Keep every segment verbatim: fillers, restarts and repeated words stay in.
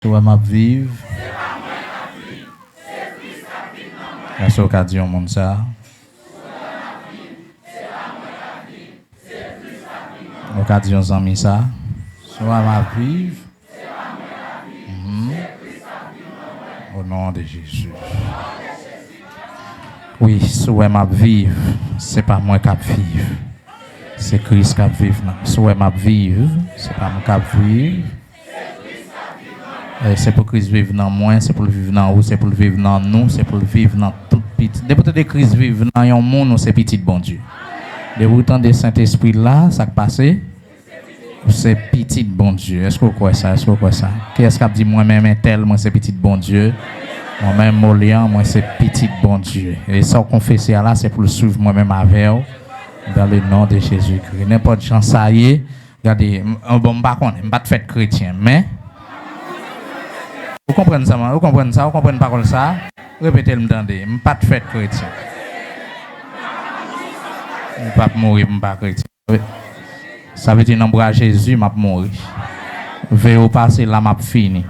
Si w wè m ap viv, èske w ka di yon moun sa? Ou ka di yon zanmi sa? Si w wè m ap viv, Mhm. Au nom de Jésus. Wi, si w wè m ap viv, se pa mwen k ap viv. Se Kris k ap viv nan. Si w wè m ap viv, se pa mwen k ap viv. E se pou Kris viv nan mwen, se pou l viv nan ou, se pou l viv nan nou, se pou l viv nan tout pitit. Depi w tande Kris viv nan yon moun, ou se pitit Bondye. Depi w tande Sentespri la, sa k pase? Ou se pitit Bondye. Èske w kwè sa? Èske w kwè sa? Kiyès k ap di, "Mwen menm entèl, mwen se pitit Bondye. Mwen menm Molian, mwen se pitit Bondye." E sa w konfese a la, se pou l swiv mwen menm avè w. Dans le nom de Jésus-Christ. Nenpòt jan sa ye, gade, m, bon, m pa konnen, m pa t fèt kretyen, men, ou konprann sa, man? Ou konprann sa? Ou konprann pawòl sa? Repete l, m tande. M pa t fèt kretyen. M p ap mouri pou m pa kretyen. Sa vle di nan bra Jezi m ap mouri. Veye w pase la m ap fini.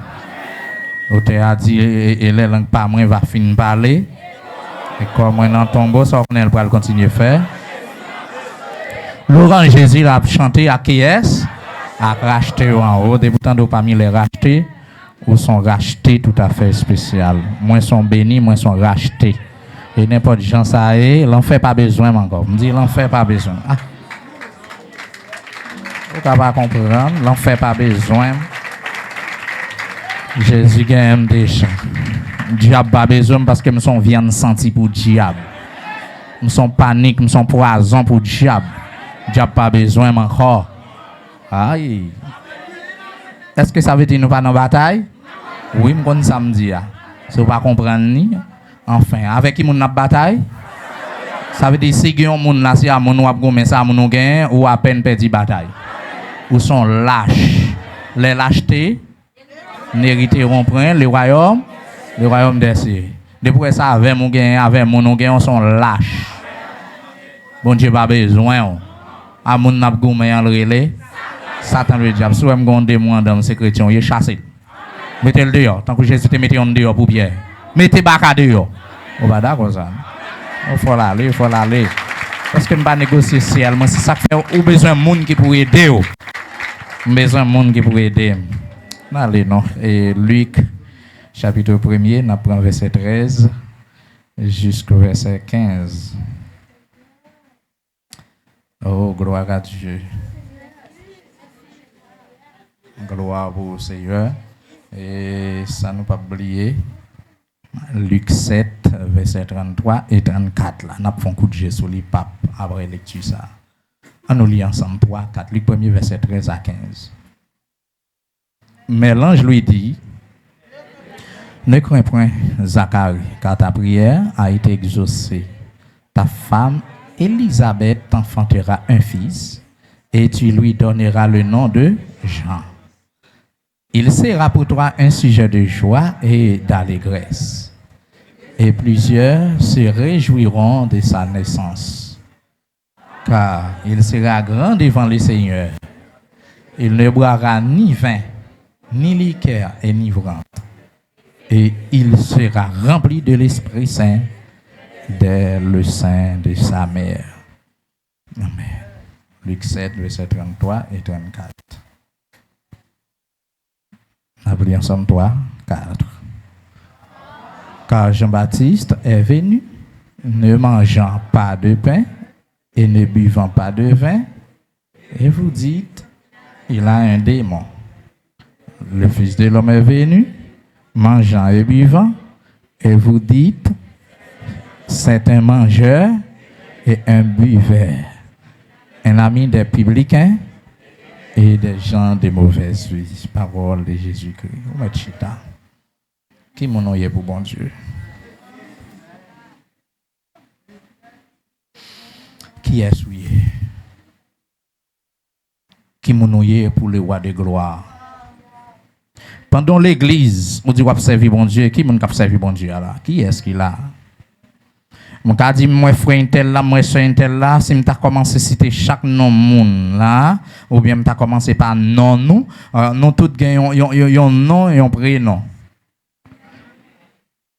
Otè a di, e, e, e lè lang pa mwen va fin pale, e kò mwen nan tonbo, sa w konnen l pral kontinye fè. Lwanj Jezi l ap chante ak kiyès? Ak rachte yo anwo. Depi w tande w pami lè rachte, ou s on rachte toutafè espesyal. Mwen s on beni, mwen s on rachte. E nenpòt jan sa ye, lanfè pa bezwen m ankò. M di, lanfè pa bezwen m. Ah. Ou ka pa konprann, lanfè pa bezwen m. Jezi genyen m deja. Dyab pa bezwen m paske m s on vyann santi pou dyab. M s on panik, m s on pwazon pou dyab. Dyab pa bezwen m ankò. Ay. Èske sa vle di nou pa nan batay? Wi, m konn sa m di a. Si w pa konprann li, anfen, avèk ki moun n ap batay? Sa vle di, si gen yon moun la, se a moun w ap goumen, se a moun ou genyen, ou apèn pèdi batay. Ou s on lach. Les lâchetés n'hériteront point le royaume, le royaume des cieux. Depi w wè se avè m ou genyen, avè moun ou genyen, ou s on lach. Bondye pa bezwen w. A moun n ap goumen an l rele Satan Ledyab. Si w wè m gen yon demon anndan m, se kretyen w ye, chase l. Mete l deyò, tankou Jezi te mete yonn deyò pou Pyè. Mete baka deyò. Ou pa dakò sa, non? Ou fò l ale, ou fò l ale. Paske m pa negosye syèl mwen, se sa k fè ou bezwen moun ki pou ede w. M bezwen moun ki pou ede m. N ale non. E Lik, chapit premye, n ap pran vèsè trèz jiska vèsè kenz. Oh, gloire à Dieu. Glwa pou Seyè. E sa nou p ap bliye, Lik sèt, vèsè tranntwa e trannkat la. N ap fè yon kout je sou li, p ap, apre lekti sa. Ann nou li ansanm twa, kat. Lik premye, vèsè trèz a kenz. Mais l'ange lui dit, Ne crains point, Zacharie, car ta prière a été exaucée. Ta femme Élisabeth t'enfantera un fils, et tu lui donneras le nom de Jean. Il sera pour toi un sujet de joie et d'allégresse, et plusieurs se réjouiront de sa naissance. Car il sera grand devant le Seigneur. Il ne boira ni vin, ni liqueur enivrante. Et il sera rempli de l'Esprit Saint dès le sein de sa mère. Amen. Lik sèt, vèsè tranntwa e trannkat. N ap li ansanm, twa, kat. Car Jean-Baptiste est venu, ne mangeant pas de pain et ne buvant pas de vin, et vous dites, il a un démon. Le Fils de l'homme est venu, mangeant et buvant, et vous dites, c'est un mangeur et un buveur, un ami des publicains et des gens de mauvaise vie. Parole de Jésus-Christ. Ou mèt chita. Ki moun ou ye pou Bondye? Kiyès ou ye? Ki moun ou ye pou le Roi de gloire? Pandan legliz, ou di w ap sèvi Bondye, ki moun k ap sèvi Bondye a la? Kiyès ki la? M ka di, m wè frè entèl la, m wè sè entèl la, si m ta kòmanse site chak non moun la, oubyen m ta kòmanse pa non nou, eh, nou tout gen yon, yon, yon, yon non, yon prenon.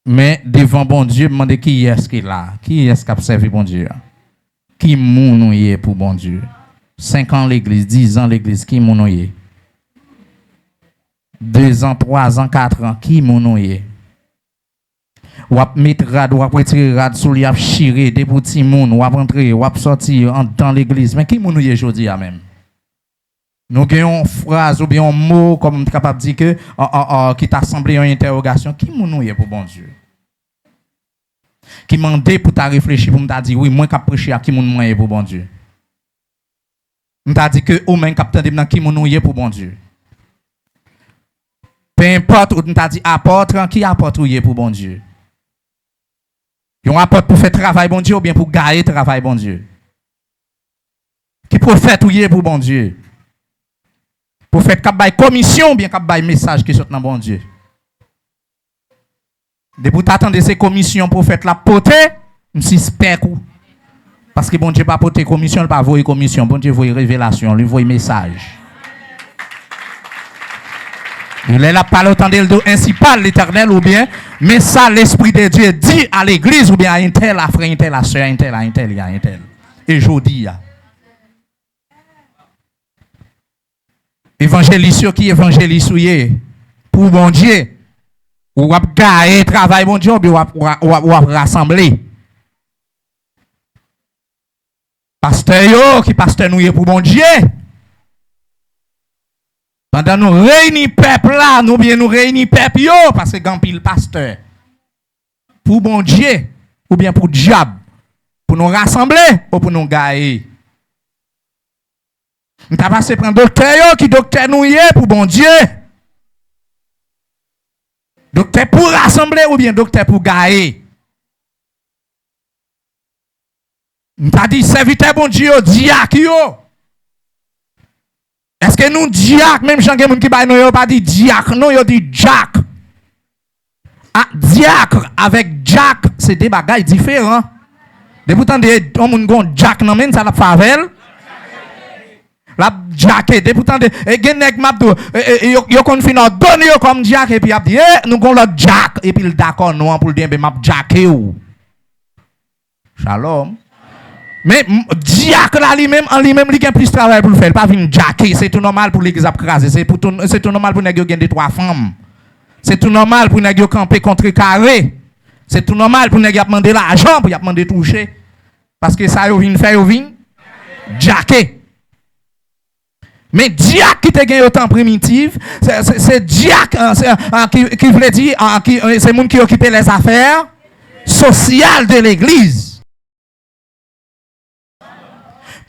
Men devan Bondye, m mande kiyès ki la? Kiyès k ap sèvi Bondye a? Ki moun ou ye pou Bondye? Senk an legliz, diz an legliz, ki moun ou ye? Dezan, twazan, katran, ki moun ou ye? W ap met rad, w ap retire rad sou li, ap chire, depi w timoun, w ap antre, w ap sòti anndan legliz. Men ki moun ou ye jodi a menm? Nou gen yon fraz oubyen yon mo, kòm m t kapab di ke, an, an, an, ki ta sanble yon entèwogasyon. Ki moun ou ye pou Bondye? Ki mande pou ta reflechi, pou m ta di, wi, mwen k ap preche a, ki moun mwen ye pou Bondye? M ta di ke ou menm k ap tande m nan, ki moun ou ye pou Bondye? Pe enpòt, ou m ta di apòt, ki apòt ou ye pou Bondye? Yon apòt pou fè travay Bondye oubyen pou gaye travay Bondye? Ki pwofèt ou ye pou Bondye? Pwofèt k ap bay komisyon oubyen k ap bay mesaj ki sot nan Bondye? Depi w ta tande se komisyon pwofèt la pote, m sispèk ou. Paske Bondye pa pote komisyon, li pa voye komisyon. Bondye voye revelasyon, li voye mesaj. E lè l ap pale, w tande l di, ainsi parle l'Éternel, oubyen, mais ça, l'Esprit de Dieu dit à l'église, oubyen à entèl, à frè entèl, à sè entèl, à entèl, à entèl. E jodi a, evanjelis yo, ki evanjelis ou ye pou Bondye? Ou ap gaye travay Bondye oubyen w ap, w ap, w ap, w ap rasanble? Pastè yo, ki pastè nou ye pou Bondye? Pandan nou reyini pèp la, nou byen nou reyini pèp yo, paske gen anpil pastè. Pou Bondye oubyen pou dyab? Pou nou rasanble ou pou nou gaye? M ta pase pran doktè yo, ki doktè nou ye pou Bondye? Doktè pou rasanble oubyen doktè pou gaye? M ta di sèvitè Bondye yo, dyak yo. Èske nou dyak? Menm jan gen moun ki bay non yo pa di dyak non, yo di djak. A, dyak avèk djak, se de bagay diferan. Depi w tande yon moun gon djak nan men l, sa l ap fè avè l? L ap djake. Depi w tande, e gen nèg m ap di w, e, e, yo, yo konn fin òdone yo kòm dyak, epi y ap di, e, nou gon lòt djak. Epi l dakò non an pou l di, enben, m ap djake w. Shalom. Men, m, dyak la li menm, an li menm, li gen plis travay pou l fè. Li pa vin djake. Se tou nòmal pou legliz ap kraze. Se pou tou, se tou nòmal pou nèg yo gen de twa fanm. Se tou nòmal pou nèg yo kanpe kontrekare. Se tou nòmal pou nèg y ap mande lajan, pou y ap mande touche. Paske sa yo vin fè, yo vin djake. Men dyak ki te gen yo tan primitif, se, se, se dyak, an, se, an, ki, ki vle di, an, ki, se moun ki okipe lèzafè sosyal de legliz.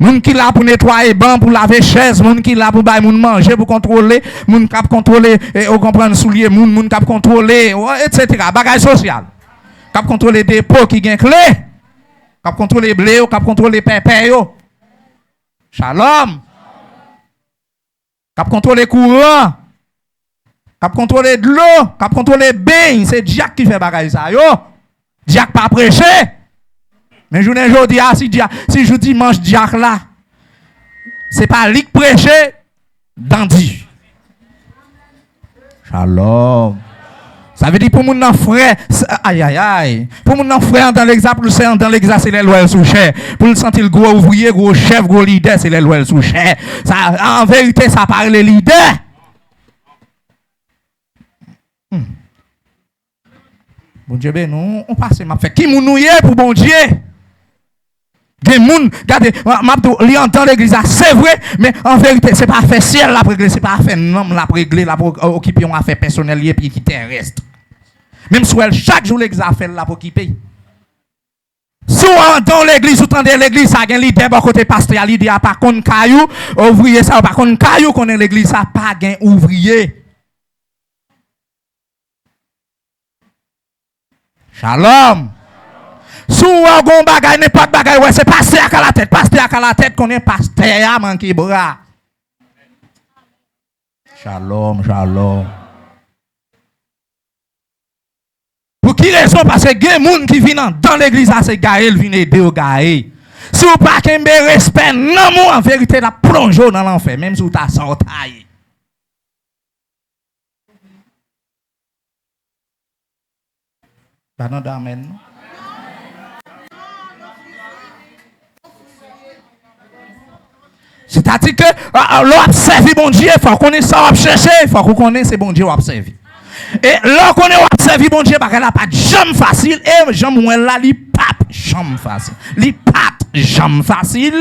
Moun ki la pou netwaye ban, pou lave chèz, moun ki la pou bay moun manje, pou kontwole, moun k ap kontwole, e, ou konprann, soulye moun, moun k ap kontwole, o, etsetera, bagay sosyal. K ap kontwole depo ki gen kle, k ap kontwole ble yo, k ap kontwole pèpè yo. Shalom. K ap kontwole kouran, k ap kontwole dlo, k ap kontwole beny, se dyak ki fè bagay sa yo. Dyak pa preche. Men jounen jodi a, si dyak, si jou dimanch dyak la, se pa li k preche, dandi. Shalom. Sa vle di pou moun nan frè, s-, ayayay. Pou moun nan frè anndan legliz la, pou l sè anndan legliz la, se lè l wè l sou chè. Pou l santi l gwo ouvriye, gwo chèf, gwo lidè, se lè l wè l sou chè. Sa, an verite, sa pa rele lidè. Hmm. Bondye beni w, on pase m ap fè. Ki moun ou ye pou Bondye? Gen moun, gade, m, m ap di w, li anndan legliz la, se vre, men an verite, se pa afè syèl l ap regle, se pa afè nanm l ap regle, l ap o-, okipe yon afè pèsonèl li epi ki terès. Menm si w wè l chak jou legliz la fè l, l ap okipe. Si w anndan yon legliz, ou tande legliz sa gen lidè bò kote pastè a, lidè a pa konn kay ou, ouvriye sa yo pa konn kay ou, konnen legliz sa pa gen ouvriye. Shalom. Si w wè w gon bagay, nenpòt bagay, w wè se pastè a k alatèt, pastè a k alatèt, konnen pastè a manke bra. Shalom, shalom. Pou Ki rezon? Paske gen moun ki vin anndan legliz la, se gaye l vin ede yo gaye. Si w pa kenbe respè nanm ou, an verite, l ap plonje w nan lanfè, menm si w ta sa w ta ye. Pa tande amèn, non. Sètadi ke, a, a, lè w ap sèvi Bondye, fòk ou konnen sa w ap chèche, fòk ou konnen se Bondye w ap sèvi. E lè w konnen w ap sèvi Bondye, bagay la pa t janm fasil, e jan m wè l la, li p ap janm fasil. Li pa t janm fasil.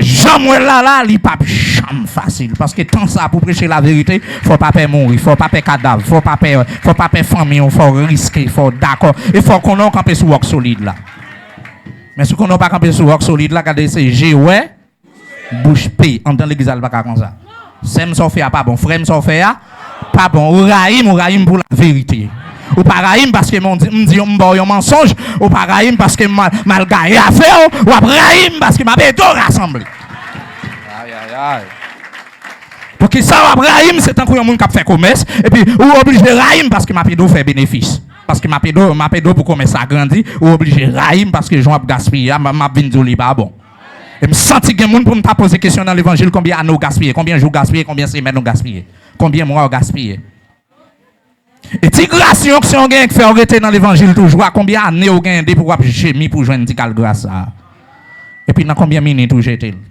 Jan m wè l la, la, li p ap janm fasil. Paske tan sa pou preche laverite, fò w pa pè mouri, fò w pa pè kadav, fò w pa pè, fò w pa pè fanmi w, fò w riske, fò w dakò. E fò w konnen w kanpe sou wòk solid la. Men si w konnen w pa kanpe sou wòk solid la, gade se je wè, bouch pe. Anndan legliz la, li pa ka konsa. Sè m, sa w fè a pa bon. Frè m, sa w fè a pa bon. Ou rayi m, ou rayi m pou laverite. Ou pa rayi m paske m di, m di, m ba w yon mansonj. Ou pa rayi m paske m al, m al gaye afè w. W ap rayi m paske m ap ede w rasanble. Ayayay. Poukisa w ap rayi m? Se tankou yon moun k ap fè komès, epi ou oblije rayi m paske m ap ede w fè benefis. Paske m ap ede w, m ap ede w pou komès la grandi, ou oblije rayi m paske jan w ap gaspiye a, m, m ap vin di w li pa bon. E m santi gen moun pou m ta poze kesyon nan levanjil, konbyen ane w gaspiye, konbyen jou w gaspiye, konbyen semèn w gaspiye, konbyen mwa w gaspiye. E ti gras yon onksyon w genyen k fè w rete nan levanjil toujou a, konbyen ane w genyen depi w ap jemi pou jwenn ti kal gras sa a? Epi nan konbyen minit ou jete l?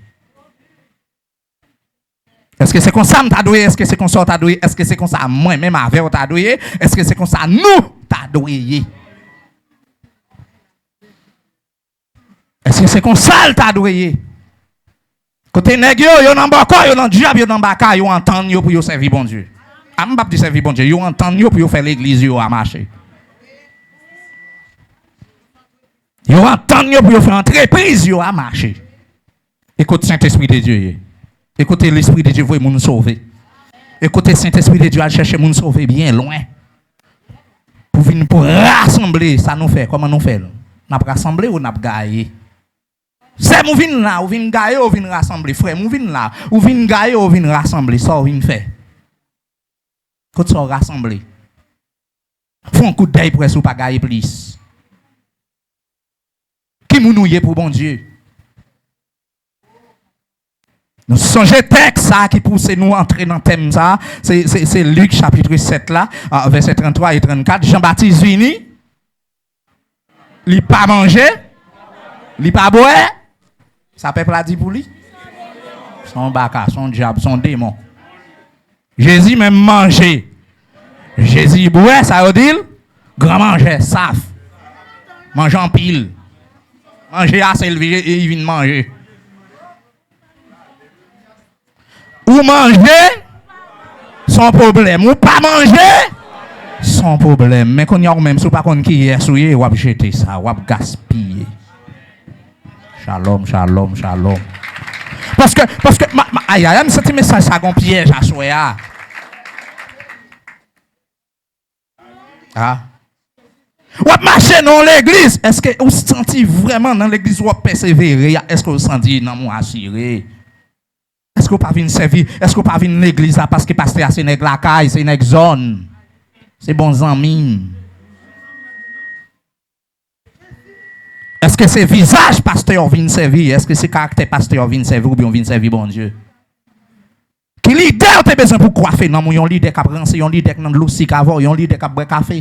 Èske se konsa m ta dwe ye? Èske se konsa w ta dwe ye? Èske se konsa mwen menm avè w ta dwe ye? Èske se konsa nou ta dwe ye? Èske se konsa l ta dwe ye? Kote nèg yo, yo nan bòkò, yo nan dyab, yo nan baka, yo antann yo pou yo sèvi Bondye. A, m p ap di sèvi Bondye, yo antann yo pou yo fè legliz yo a mache. Yo antann yo pou yo fè antrepriz yo a mache. E kote Sentespri de Dye ye? E kote Lespri de Dye voye moun sove? E kote Sentespri de Dye al chèche moun sove byen lwen? Pou vin pou rasanble, sa nou fè? Kòman nou fè l? N ap rasanble ou n ap gaye? Sè m, ou vin la, ou vin gaye, ou vin rasanble. Frè m, ou vin la, ou vin gaye, ou vin rasanble. Sa w vin fè? Kot sa w rasanble? Fè yon kout dèy pou wè si w pa gaye plis. Ki moun ou ye pou Bondye? Nou sonje tèks sa a ki pouse nou antre nan tèm sa a. Se, se, se Lik chapit sèt la, a, vèsè tranntwa e trannkat. Jan Batis vini, li pa manje, li pa bwè. Sa pèp la di pou li? Se yon baka, se yon dyab, se yon demon. Jezi menm manje. Jezi bwè, sa yo di l? Gran manjè, saf. Manje anpil. Manje ase, l vin, li vin manje. Ou manje, se yon pwoblèm. Ou pa manje, se yon pwoblèm. Men kounye a ou menm, si w pa konn kiyès ou ye, w ap jete sa, w ap gaspiye. Shalom, shalom, shalom. Paske, paske, ma, ma, ayayay, m santi mesaj sa gon pyèj aswè a. A. W ap mache nan yon legliz, èske ou santi vrèman nan legliz w ap pèsevere a, èske ou santi nanm ou asire? Èske ou pa vin sèvi, èske ou pa vin legliz la paske pastè a se nèg lakay, se nèg zòn, se bon zanmi m? Èske se vizaj pastè w vin sèvi? Èske se karaktè pastè w vin sèvi oubyen w vin sèvi Bondye? Ki lidè w te bezwen pou kwafe nanm ou? Yon lidè k ap ranse, yon lidè k nan dlo sik avè w, yon lidè k ap bwè kafe,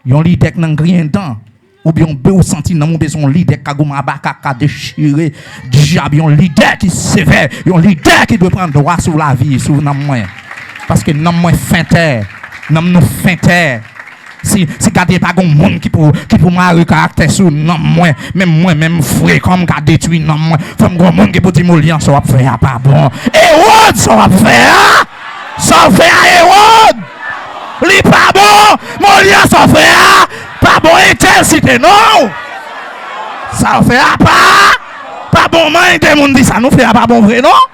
yon lidè k nan griyen dan, oubyen w be-, w santi nanm ou bezwen yon lidè k ka goumen a baka, k ka dechire dyab, yon lidè ki sevè, yon lidè ki dwe pran dwa sou lavi, sou nanm mwen. Paske nanm mwen fentè, nanm nou fentè. Si, si gade pa gon moun ki pou, ki pou mare karaktè sou nanm mwen, menm mwen, menm frekan m ka detwi nanm mwen. Fò m gon moun ki pou di m, Olyan, sa w ap fè a pa bon. Ewòd, sa w ap fè a? Sa w fè a, Ewòd? Li pa bon. Olyan, sa w fè a pa bon. Entèl site non w. Sa w fè a pa, pa bon. Mwen, de moun di sa nou fè a pa bon vre, non?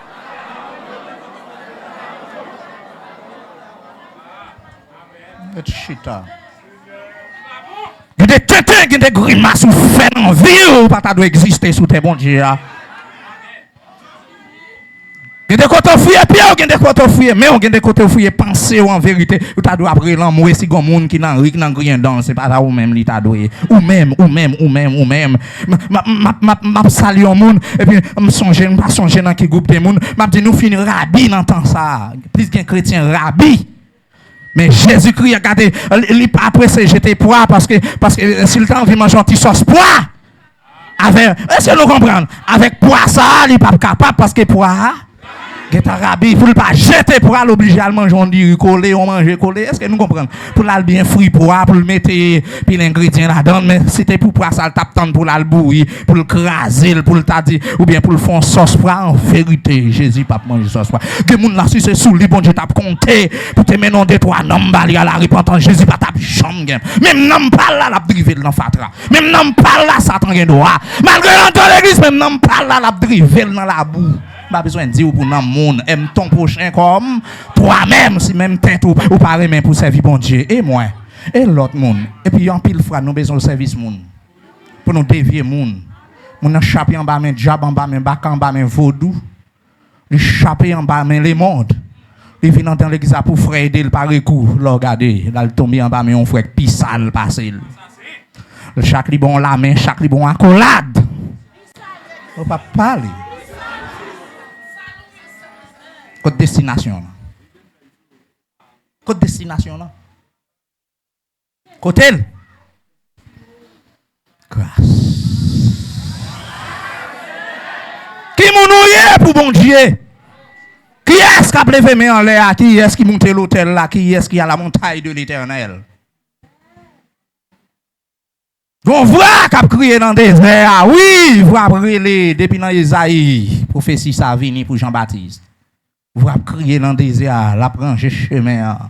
Mèt chita. Gen de tenten, gen de grimas ou fè nan vi w, ou pa ta dwe egziste sou tè Bondye a. Gen de kote w fouye pye w, gen de Kote w fouye men w, gen de kote w fouye panse w an verite. Ou ta dwe ap rele anmwe si gon moun ki nan ri, ki nan griyen dan, se pa ta ou menm li ta dwe ye. Ou menm, ou menm, ou menm, ou menm. M, m, m, m, m ap salye yon moun, epi m sonje, m pa sonje nan ki gwoup de moun. M ap di nou fin rabi nan tan sa a. Plis gen kretyen rabi. Men Jezikri a gade, li, li pa prese jete pwa, paske, paske si l ta anvi manje yon ti sòs pwa, avè, èske nou konprann? Avèk pwa sa a, li p ap kapab, paske pwa a gentan rabi. Pou l pa jete pwa, l oblije al manje yon diri kole, yon manje kole. Èske nou konprann? Pou l al byen fri pwa, pou l mete pil engredyan ladan l, men si te pou pwa sa, l t ap tann pou l al bouyi, pou l kraze l, pou l ta di, oubyen pou l fè yon sòs pwa. An verite, Jezi p ap manje sòs pwa. Gen moun la, si se sou li Bondye t ap konte pou te mennen yon de twa nonm ba li a larepantans, Jezi pa t ap janm gen. Menm nanm pa l la, l ap drive l nan fatra. Menm nanm pa l la, Satan gen dwa. Malgre l anndan legliz, menm nanm pa l la, l ap drive l nan labou. M pa bezwen di w pou nanm moun. Èm ton pwochen kòm twa menm. Si menm tèt ou, ou pa renmen pou sèvi Bondye, e mwen, e lòt moun. Epi anpil fwa, nou bezwen sèvis moun. Pou nou devye moun. Moun nan chape anba men dyab, anba men baka, anba men vodou. Li chape anba men lemonn. Li vin anndan legliz la pou frè ede l pare kou. Lè w gade, l al tonbe anba men yon frè k pi sal pase l. Chak li ba w lamen, chak li ba w akolad. Ou p ap pale. Kot destinasyon w lan? Kot destinasyon w lan? Kote l? Gras. Ki moun ou ye pou Bondye? Kiyès k ap leve men anlè a? Kiyès ki monte lotèl la? Kiyès ki à la montagne de l'Éternel? Gon vwa k ap kriye nan dezè a. Wi, vwa ap rele depi nan Ezayi. Pwofesi sa vini pou Jan Batis. Vwa ap kriye nan dezè a, l ap ranje chemen an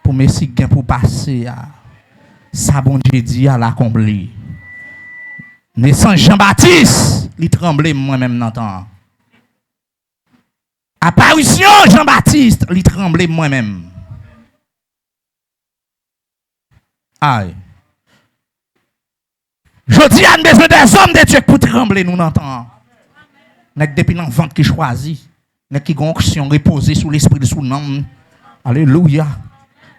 pou Mesi k gen pou pase a. Sa Bondye di a, l akonpli. Nesans Jan Batis, li tranble m mwen menm nan tan an. Aparisyon Jan Batis, li tranble m mwen menm. Ay. Jodi a, n bezwen dèzòm de Dye k pou tranble nou nan tan an. Nèg depi nan vant ki chwazi. Nèg ki gen onksyon repoze sou lespri l, sou nanm. Alelouya.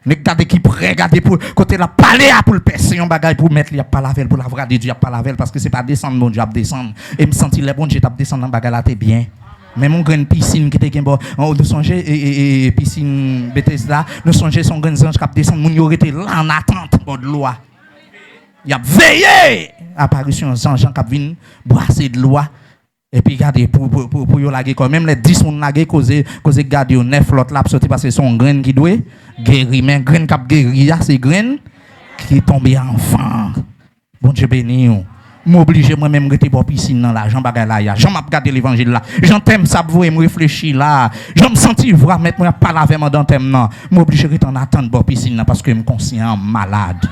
Nèg gade ki prè, gade pou, kote l ap pale a pou l pèse yon bagay pou mèt li ap pale avè l, pou lavwa de Dye ap pale avè l, paske se pa desann Bondye ap desann. E m santi lè Bondye t ap desann nan bagay la te byen. Menm yon grenn pisin ki te gen bò, nou sonje, e, e, e, pisin Betesda, nou sonje se yon grenn zanj k ap desann, moun yo rete la an atant bò dlo a. Y ap veye aparisyon zanj lan k ap vin bwase dlo a. Epi gade, pou, pou, pou, pou yo lage kò. Menm lè dis moun lage, koze, koze k gade yo, nèf lòt la ap soti paske se yon grenn ki dwe geri. Men grenn k ap geri a, se grenn ki tonbe anvan. Bondye beni w. M oblije mwen menm rete bò pisin nan la, jan bagay la ye a, jan m ap gade levanjil la, jan tèm sa ap voye m reflechi la, jan m santi vwa mèt mwen ap pale avè m anndan tèm nan. M oblije rete ann atant bò pisin nan paske m konsyan m malad.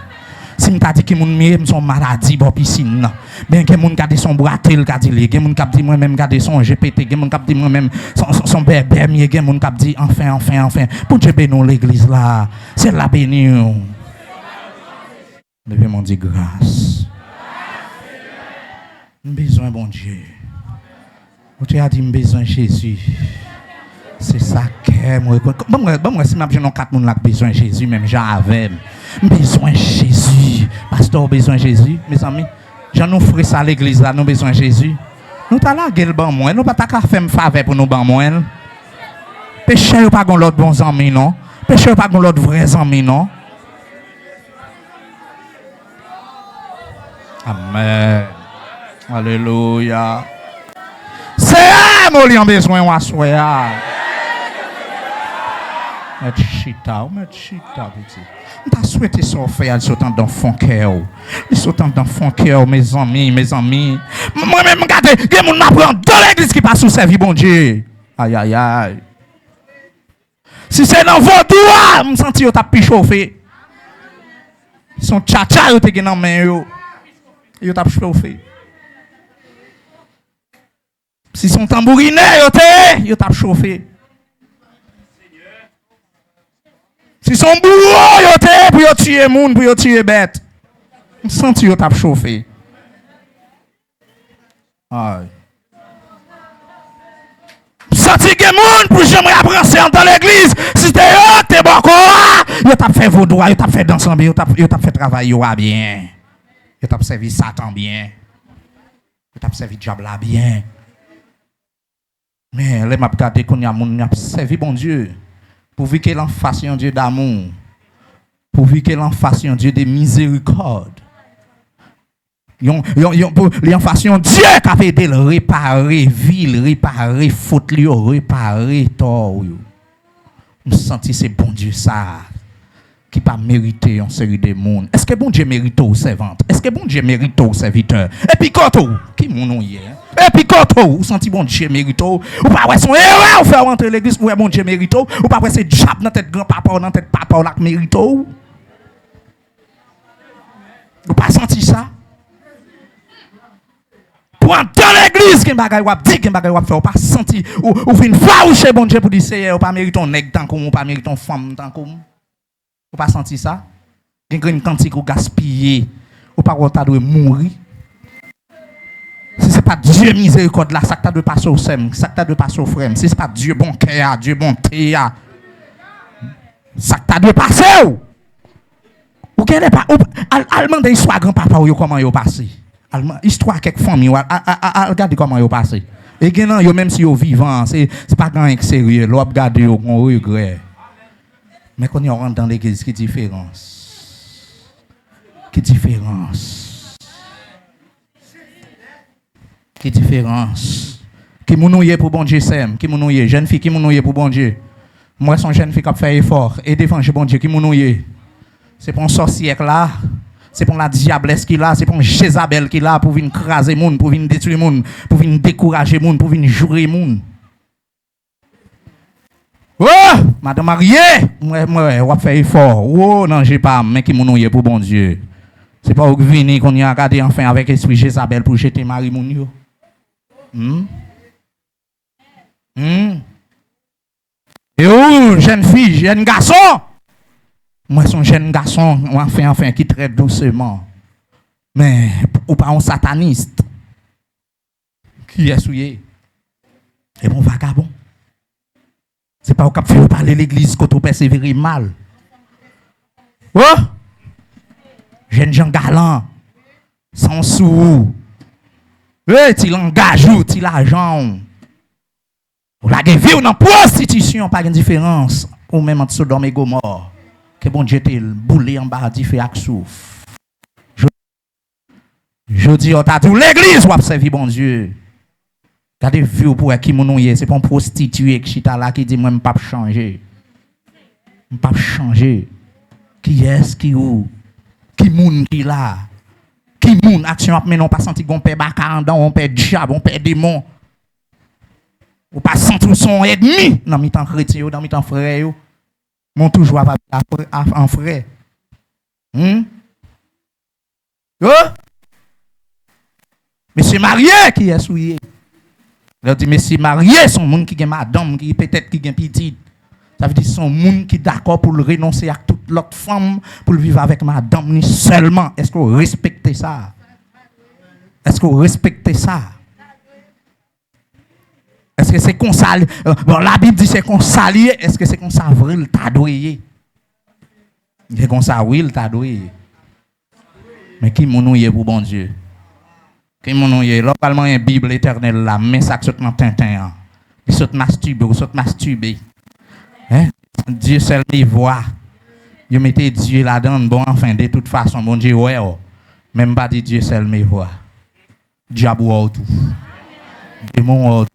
Si m ta di ki moun m ye, m se yon maladi bò pisin nan. Men gen moun gade se yon bwate l ka di l ye, gen moun k ap di mwen menm gade se yon G P T, gen moun k ap di mwen menm se yon, se yon, se yon bèbè m ye, gen moun k ap di anfen, anfen, anfen. Bondye beni w legliz la. Syèl la beni w. Leve men w di gras. M bezwen Bondye. Bondye a di m bezwen Jezi. Se sa kè m rekonèt. Ban m wè, ban m wè si m ap jwenn yon kat moun la k bezwen Jezi menm jan avè m. M bezwen Jezi. Pastè, w bezwen Jezi, mezanmi? Jan nou fre sa legliz la, nou bezwen Jezi. Nou ta lage l ban mwen, nou pa ta ka fè m favè pou nou ban mwen l. Pechè yo pa gon lòt bon zanmi non. Pechè yo pa gon lòt vrè zanmi non. Amèn. Alelouya. Seyè, moli an bezwen w aswè a. Mèt chita, ou mèt chita, pitit. M ta swete sa w fè a, li sot anndan fon kè w. Li sot anndan fon kè w, mezanmi, mezanmi. M-, mwen menm, gade, gen moun m ap pran anndan legliz ki pa sou sèvi Bondye. Ayayay. Si se nan vodou a, m santi yo t ap pi chofe. Se yon tchatcha yo te gen nan men yo. Yo t ap chofe. Si se yon tanbourinè yo te ye, yo t ap chofe. Si se yon bouwo yo te ye pou yo tiye moun, pou yo tiye bèt, m santi yo t ap chofe. Ay. M santi gen moun pou jan mwen ap ranse anndan legliz, si se te yo k te bòkò a, yo t ap fè vodou a, yo t ap fè dans anbyen, yo t ap, yo t ap fè travay yo a byen. Yo t ap sèvi Satan byen. Yo t ap sèvi dyab la byen. Men lè m ap gade kounye a moun y ap sèvi Bondye, pouvi ke l anfas yon Dye damou, pouvi ke l anfas yon Dye de mizerikòd, yon, yon, yon, pou, li anfas yon Dye k ap ede l repare vi l, repare fot li yo, repare tò w yo. M santi se Bondye sa a ki pa merite yon seri de moun. Èske Bondye merite w, sèvant? Èske Bondye merite w, sèvitè? Epi kote w? Ki moun ou ye? Epi kote w? Ou santi Bondye merite w? Ou pa wè se yon erè ou fè w antre legliz pou wè Bondye merite w? Ou pa wè se dyab nan tèt granpapa w, nan tèt papa w la k merite w? Ou pa santi sa? Pou antre legliz, gen bagay w ap di, gen bagay w ap fè, ou pa santi, ou, ou vin fawouche Bondye pou di, Seyè, ou pa merite yon nèg tankou m, ou pa merite yon fanm tankou m. Ou pa santi sa? Gen grenn kantik ou gaspiye. Ou pa wè w ta dwe mouri? Si se pa Dye mizerikòd la, sa k ta dwe pase w, sè m? Sa k ta dwe pase w, frè m? Si se pa Dye bon kè a, Dye bonte a, sa k ta dwe pase w? Ou genlè pa, ou, al, al mande istwa granpapa w yo kòman yo pase. Al man, istwa kèk fanmi w, al, al, al, al gade kòman yo pase. E gen nan yo, menm si yo vivan, se, se pa gen anyen k serye. Lè w ap gade yo, gon regrè. Men kounye a w anndan legliz, ki diferans? Ki diferans? Ki diferans? Ki moun ou ye pou Bondye, sè m? Ki moun ou ye? Jèn fi, ki moun ou ye pou Bondye? M wè se yon jèn fi k ap fè efò. E devan je Bondye, ki moun ou ye? Se pa yon sòsyè k la. Se pa yon ladyablès ki la. Se pa yon Jezabèl ki la pou vin kraze moun, pou vin detwi moun, pou vin dekouraje moun, pou vin joure moun. Oh! Madan marye, m wè, m wè, w ap fè efò. Oh, nan je pa m, men ki moun ou ye pou Bondye? Se pa ou k vini kounye a, gade anfen avèk espri Jezabèl pou jete mari moun yo. Hmm? Hmm? E ou, jèn fi, jèn gason? M wè se yon jèn gason, anfen, anfen, ki trè douseman. Men, ou pa yon satanis. Kiyès ou ye? E bon vagabon. Se pa ou k ap fè yo pale legliz kote ou pèsevere mal. Oh! Jènjan galan. San w sou ou. Hey, ti langaj ou, ti lajan w. Ou lage vi w nan pwostitisyon, pa gen diferans. Ou menm ant Sodòm e Gomò. Ke Bondye te boule anba dife ak souf. Jodi a, w ta di w legliz, w ap sèvi Bondye. Gade vi w pou wè ki moun ou ye. Se pa yon pwostitiye k chita la ki di, "Mwen, m p ap chanje. M p ap chanje." Kiyès ki ou? Ki moun ki la? Ki moun? Aksyon ap mennen w pa santi gon pè baka anndan w, yon pè dyab, yon pè demon. Ou pa santi w se yon ènmi nan mitan kretyen yo, nan mitan frè yo. Men w toujou ap abiye a frè, a, an frè. Hmm? Oh! Mesye marye, kiyès ou ye? Lè w di mesye marye, se yon moun ki gen madanm, ki petèt ki gen pitit. Sa vle di se yon moun ki dakò pou l renonse ak tout lòt fanm, pou l viv avèk madanm li sèlman. Èske w respekte sa? Èske w respekte sa? Èske se konsa li, bon, Labib di se konsa li ye, èske se konsa vre l ta dwe ye? Se konsa wi l ta dwe ye. Men ki moun ou ye pou Bondye? Ki moun ou ye? Lè w pral manyen Bib Letènèl la, men sa k sot nan tenten an. Li sot mastibe, ou sot mastibe. Hein? Dieu seul me voit. Yo mete Dye ladan l, bon, anfen, de tout fason, Bondye wè w. Men m pa di Dieu seul me voit. Dyab wè w tou. Demon wè w tou.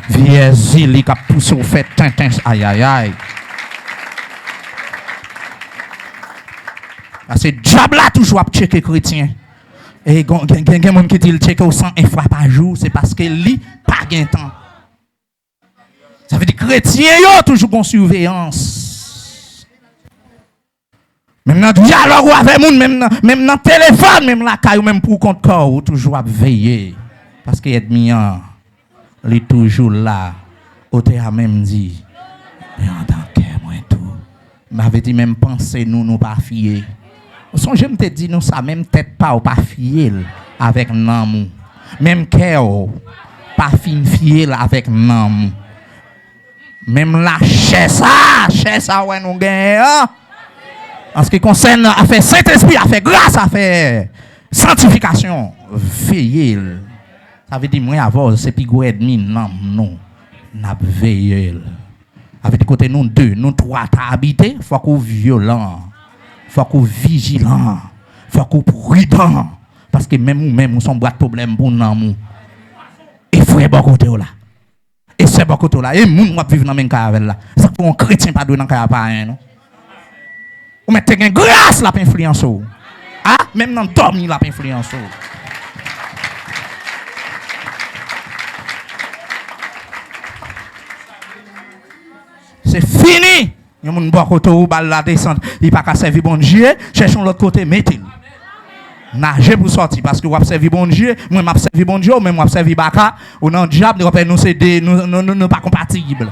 Vyè zili k ap pouse w fè tenten, ayayay. Paske dyab la toujou ap tcheke kretyen. E gen, gen, gen, gen moun ki di l tcheke w san en fwa pa jou, se paske li pa gen tan. Sa vle di kretyen yo toujou gon siveyans. Menm nan dyalòg ou avè moun, menm nan, menm nan telefòn, menm lakay ou, menm pou kont kò w, ou toujou ap veye. Paske ènmi an, li toujou la. Otè a menm di, men anndan kè mwen tou. M avè di menm panse nou, nou pa fye. Ou sonje m te di nou sa, menm tèt pa w pa fye l avèk nanm ou. Menm kè w. pa fin fye l avèk nanm ou. Menm lachè sa, chè sa wè nou genyen an, an se ki konsène afè Sentespri, afè gras, afè santifikasyon, veye l. Sa vle di mwen avè w, se pi gwo ènmi nanm nou, n ap veye l. Sa vle di kote nou de, nou twa ta abite, fòk ou vyolan, fòk ou vijilan, fòk ou pridan. Paske menm ou menm, ou se yon bwat pwoblèm pou nanm ou. E frè bò kote w la. E sè bò kote w la. E moun w ap viv nan menm kay avè l la. Sa k fè yon kretyen pa dwe nan kay a payen, non. Ou mèt te gen gras l ap enfliyanse w. A, menm nan dòmi l ap enfliyanse w. Se fini. Yon moun bò kote w, ba l ladesant, li pa ka sèvi Bondye, chèche yon lòt kote, mete l. Naje pou sòti, paske w ap sèvi Bondye, mwen m ap sèvi Bondye, ou menm w ap sèvi baka, ou nan dyab, nou, nou se de, nou, nou, nou, nou pa konpatib.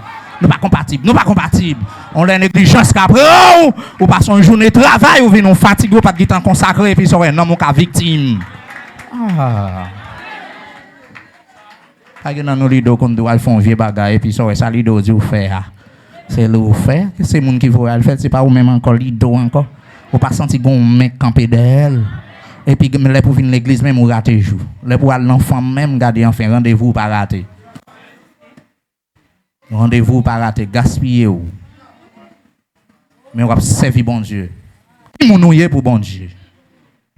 Nou pa konpatib, nou pa konpatib. On lè neglijans ka pran w, ou pase yon jounen travay, ou vin yon fatige, ou pa t gentan konsakre, epi sa w wè, nanm ou ka viktim. Ah. Pa gen nan nou lide w konn di w al fè yon vye bagay, epi sa w wè sa lide w di w fè a. Se li w fè, se moun ki voye al fè l, se pa ou menm ankò, lide w ankò. Ou pa santi gen yon men k kanpe dèyè l. Epi lè pou vin legliz menm ou rate jou. Lè pou al nan fanm menm, gade anfen, randevou w pa rate. Randevou w pa rate, gaspiye w. Men w ap sèvi Bondye. Ki moun ou ye pou Bondye?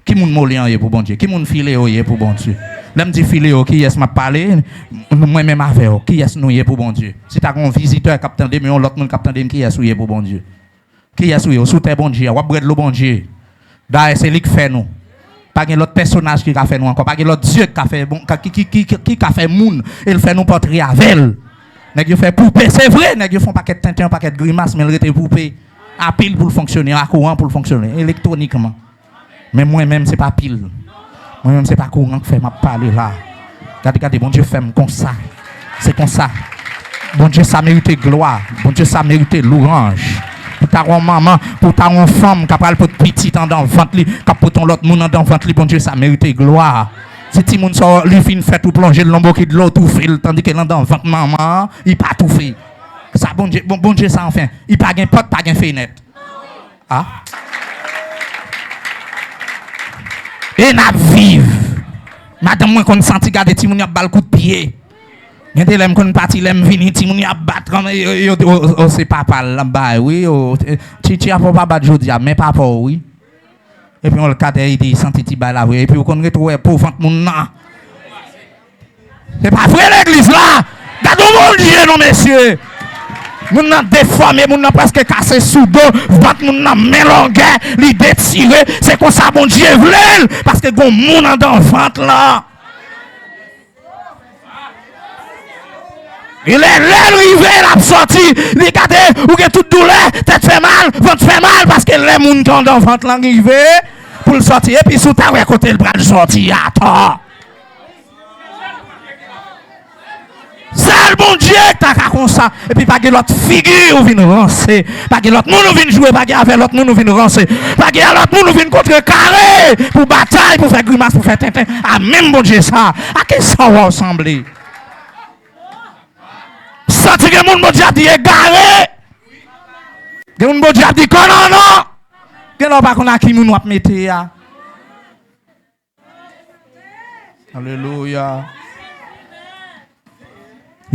Ki moun Molian ye pou Bondye? Ki moun Fileo ye pou Bondye? Lè m di Fileo, kiyès m ap pale? Mwen menm avè w, kiyès nou ye pou Bondye? Si ta gen yon vizitè k ap tande m, yon lòt moun k ap tande m, kiyès ou ye pou Bondye? Kiyès ou ye? Ou sou tè Bondye a, w ap bwè dlo Bondye. Dayè, se li k fè nou. Pa gen lòt pèsonaj ki ka fè nou ankò. Pa gen lòt dye ki ka fè, bon, ki, ki, ki, ki, ki ka fè moun, e l fè nou pòtre avè l. Nèg yo fè poupe, se vre, nèg yo fè yon pakèt tenten, yon pakèt grimas, men l rete poupe. A pil pou l fonksyone, a kouran pou l fonksyone, elektwonikman. Men mwen menm, se pa pil. Mwen menm, se pa kouran k fè m ap pale la. Gade, gade, Bondye fè m konsa. Se konsa. Bondye sa merite glwa. Bondye sa merite lwanj. Pou ta yon manman, pou ta yon fanm k ap pral pot pitit anndan vant li, k ap pot yon lòt moun anndan vant li, Bondye sa merite glwa. Se timoun sa, li fin fèt ou plonje l nan bokit dlo, toufe l, tandike l anndan vant manman an, li pa toufe. Sa Bondye, bon, Bondye sa anfen, li pa gen pòt, pa gen fenèt. A. E n ap viv. Madanm mwen konn santi gade timoun y ap ba l kout pye. Gen de lè m konn pati, lè m vini, timoun y ap bat kòm yo, yo, yo, o, o, se papa l ap bay, wi, o, e, Titi a fò pa bat jodi a, men papa w, wi. Epi yon lòt katè, li di, santi ti bay la vre. Epi ou konn retwouve po vant moun nan. Se pa vre legliz la. Gade yon Bondye non, mesye. Moun nan defòme, moun nan prèske kase sou do, vant moun nan men longè, li detire. Se konsa Bondye vle l, paske gon moun anndan vant lan. E lè, lè l rive, l ap sòti, li gade, ou gen tout doulè, tèt fè mal, vant fè mal, paske lè moun ki anndan vant lan rive, pou l sòti, epi si w ta wè kote l pral sòti atò. Sèl Bondye ki ta ka konsa. Epi pa gen lòt figi ou vin ranse. Pa gen lòt moun ou vin jwe. Pa gen avè lòt moun ou vin ranse. Pa gen a lòt moun ou vin kontrekare pou batay, pou fè grimas, pou fè tenten. A menm Bondye sa. A kisa w wè w sanble? Santi gen moun Bondye ap di egare. Gen moun Bondye ap di kònònò. Gen lè w pa konn a ki moun w ap mete a. Alelouya.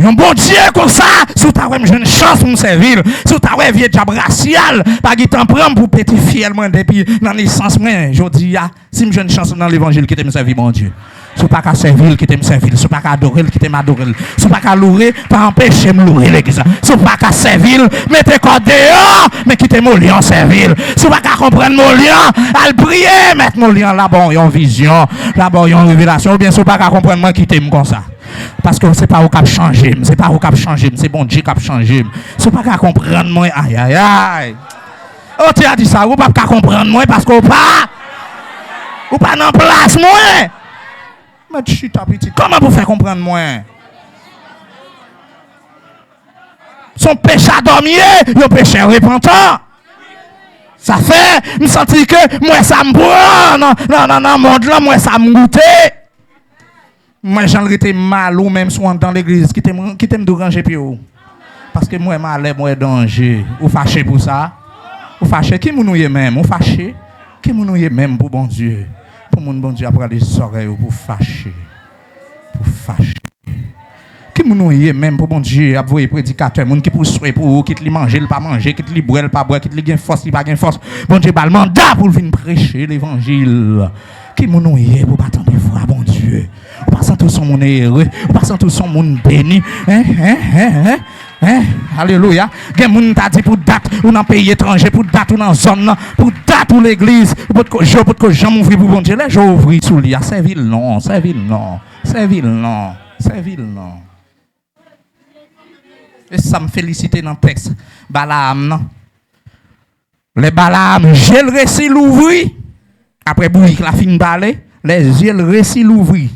Yon Bondye konsa, si w ta wè m jwenn chans pou m sèvi l, si w ta wè vye dyab rasyal pa gentan pran m pou peti fyèl mwen depi nan nesans mwen, jodi a, si m jwenn chans nan levanjil, kite m sèvi Bondye. Si w pa ka sèvi l, kite m sèvi l. Si w pa ka adore l, kite m adore l. Si w pa ka loure, pa anpeche m loure legliz la. Si w pa ka sèvi l, mete kò w deyò, men kite Molian sèvi l. Si w pa ka konprann Molian, al priye, mèt Molian la ba w yon vizyon, la ba w yon revelasyon, oubyen si w pa ka konprann mwen, kite m konsa. Paske se pa ou k ap chanje m, se pa ou k ap chanje m, se Bondye k ap chanje m. Si w pa ka konprann mwen, ayayay. Otè a di sa, ou p ap ka konprann mwen paske ou pa, ou pa nan plas mwen. Mèt chita pitit. Kòman pou fè konprann mwen? Se yon peche a dòmi ye, yon peche repantan. Sa fè, m santi ke m wè sa m pran nan, nan, nan, nan mond lan, m wè sa m goute. M wè jan l rete mal ou menm si w anndan legliz. Kite m, kite m di w ranje pye w. Paske m wè malè, m wè danje. Ou fache pou sa? Ou fache? Ki moun ou ye menm? Ou fache? Ki moun ou ye menm pou Bondye? Pou moun Bondye ap rale zòrèy ou pou fache. Pou fache. Ki moun ou ye menm pou Bondye ap voye predikatè, moun ki pou swe pou ou, kit li manje, li pa manje, kit li bwè, li pa bwè, kit li gen fòs, li pa gen fòs. Bondye ba l manda pou l vin preche levanjil. Ki moun ou ye pou pa tande vwa Bondye? Ou pa santi w se yon moun ere? Ou pa santi w se yon moun beni? Hein, hein, hein, hein, hein? Alelouya. Gen moun ta di pou dat ou nan peyi etranje, pou dat ou nan zòn nan, pou dat ou legliz, ou potko, je w potko janm ouvri pou Bondye. Lè je w ouvri sou li a, sèvi l non, sèvi l non, sèvi l non, sèvi l non. E sa m felisite nan tèks Balaam nan. Lè Balaam je l resi louvri, apre bourik la fin pale, lè je l resi louvri,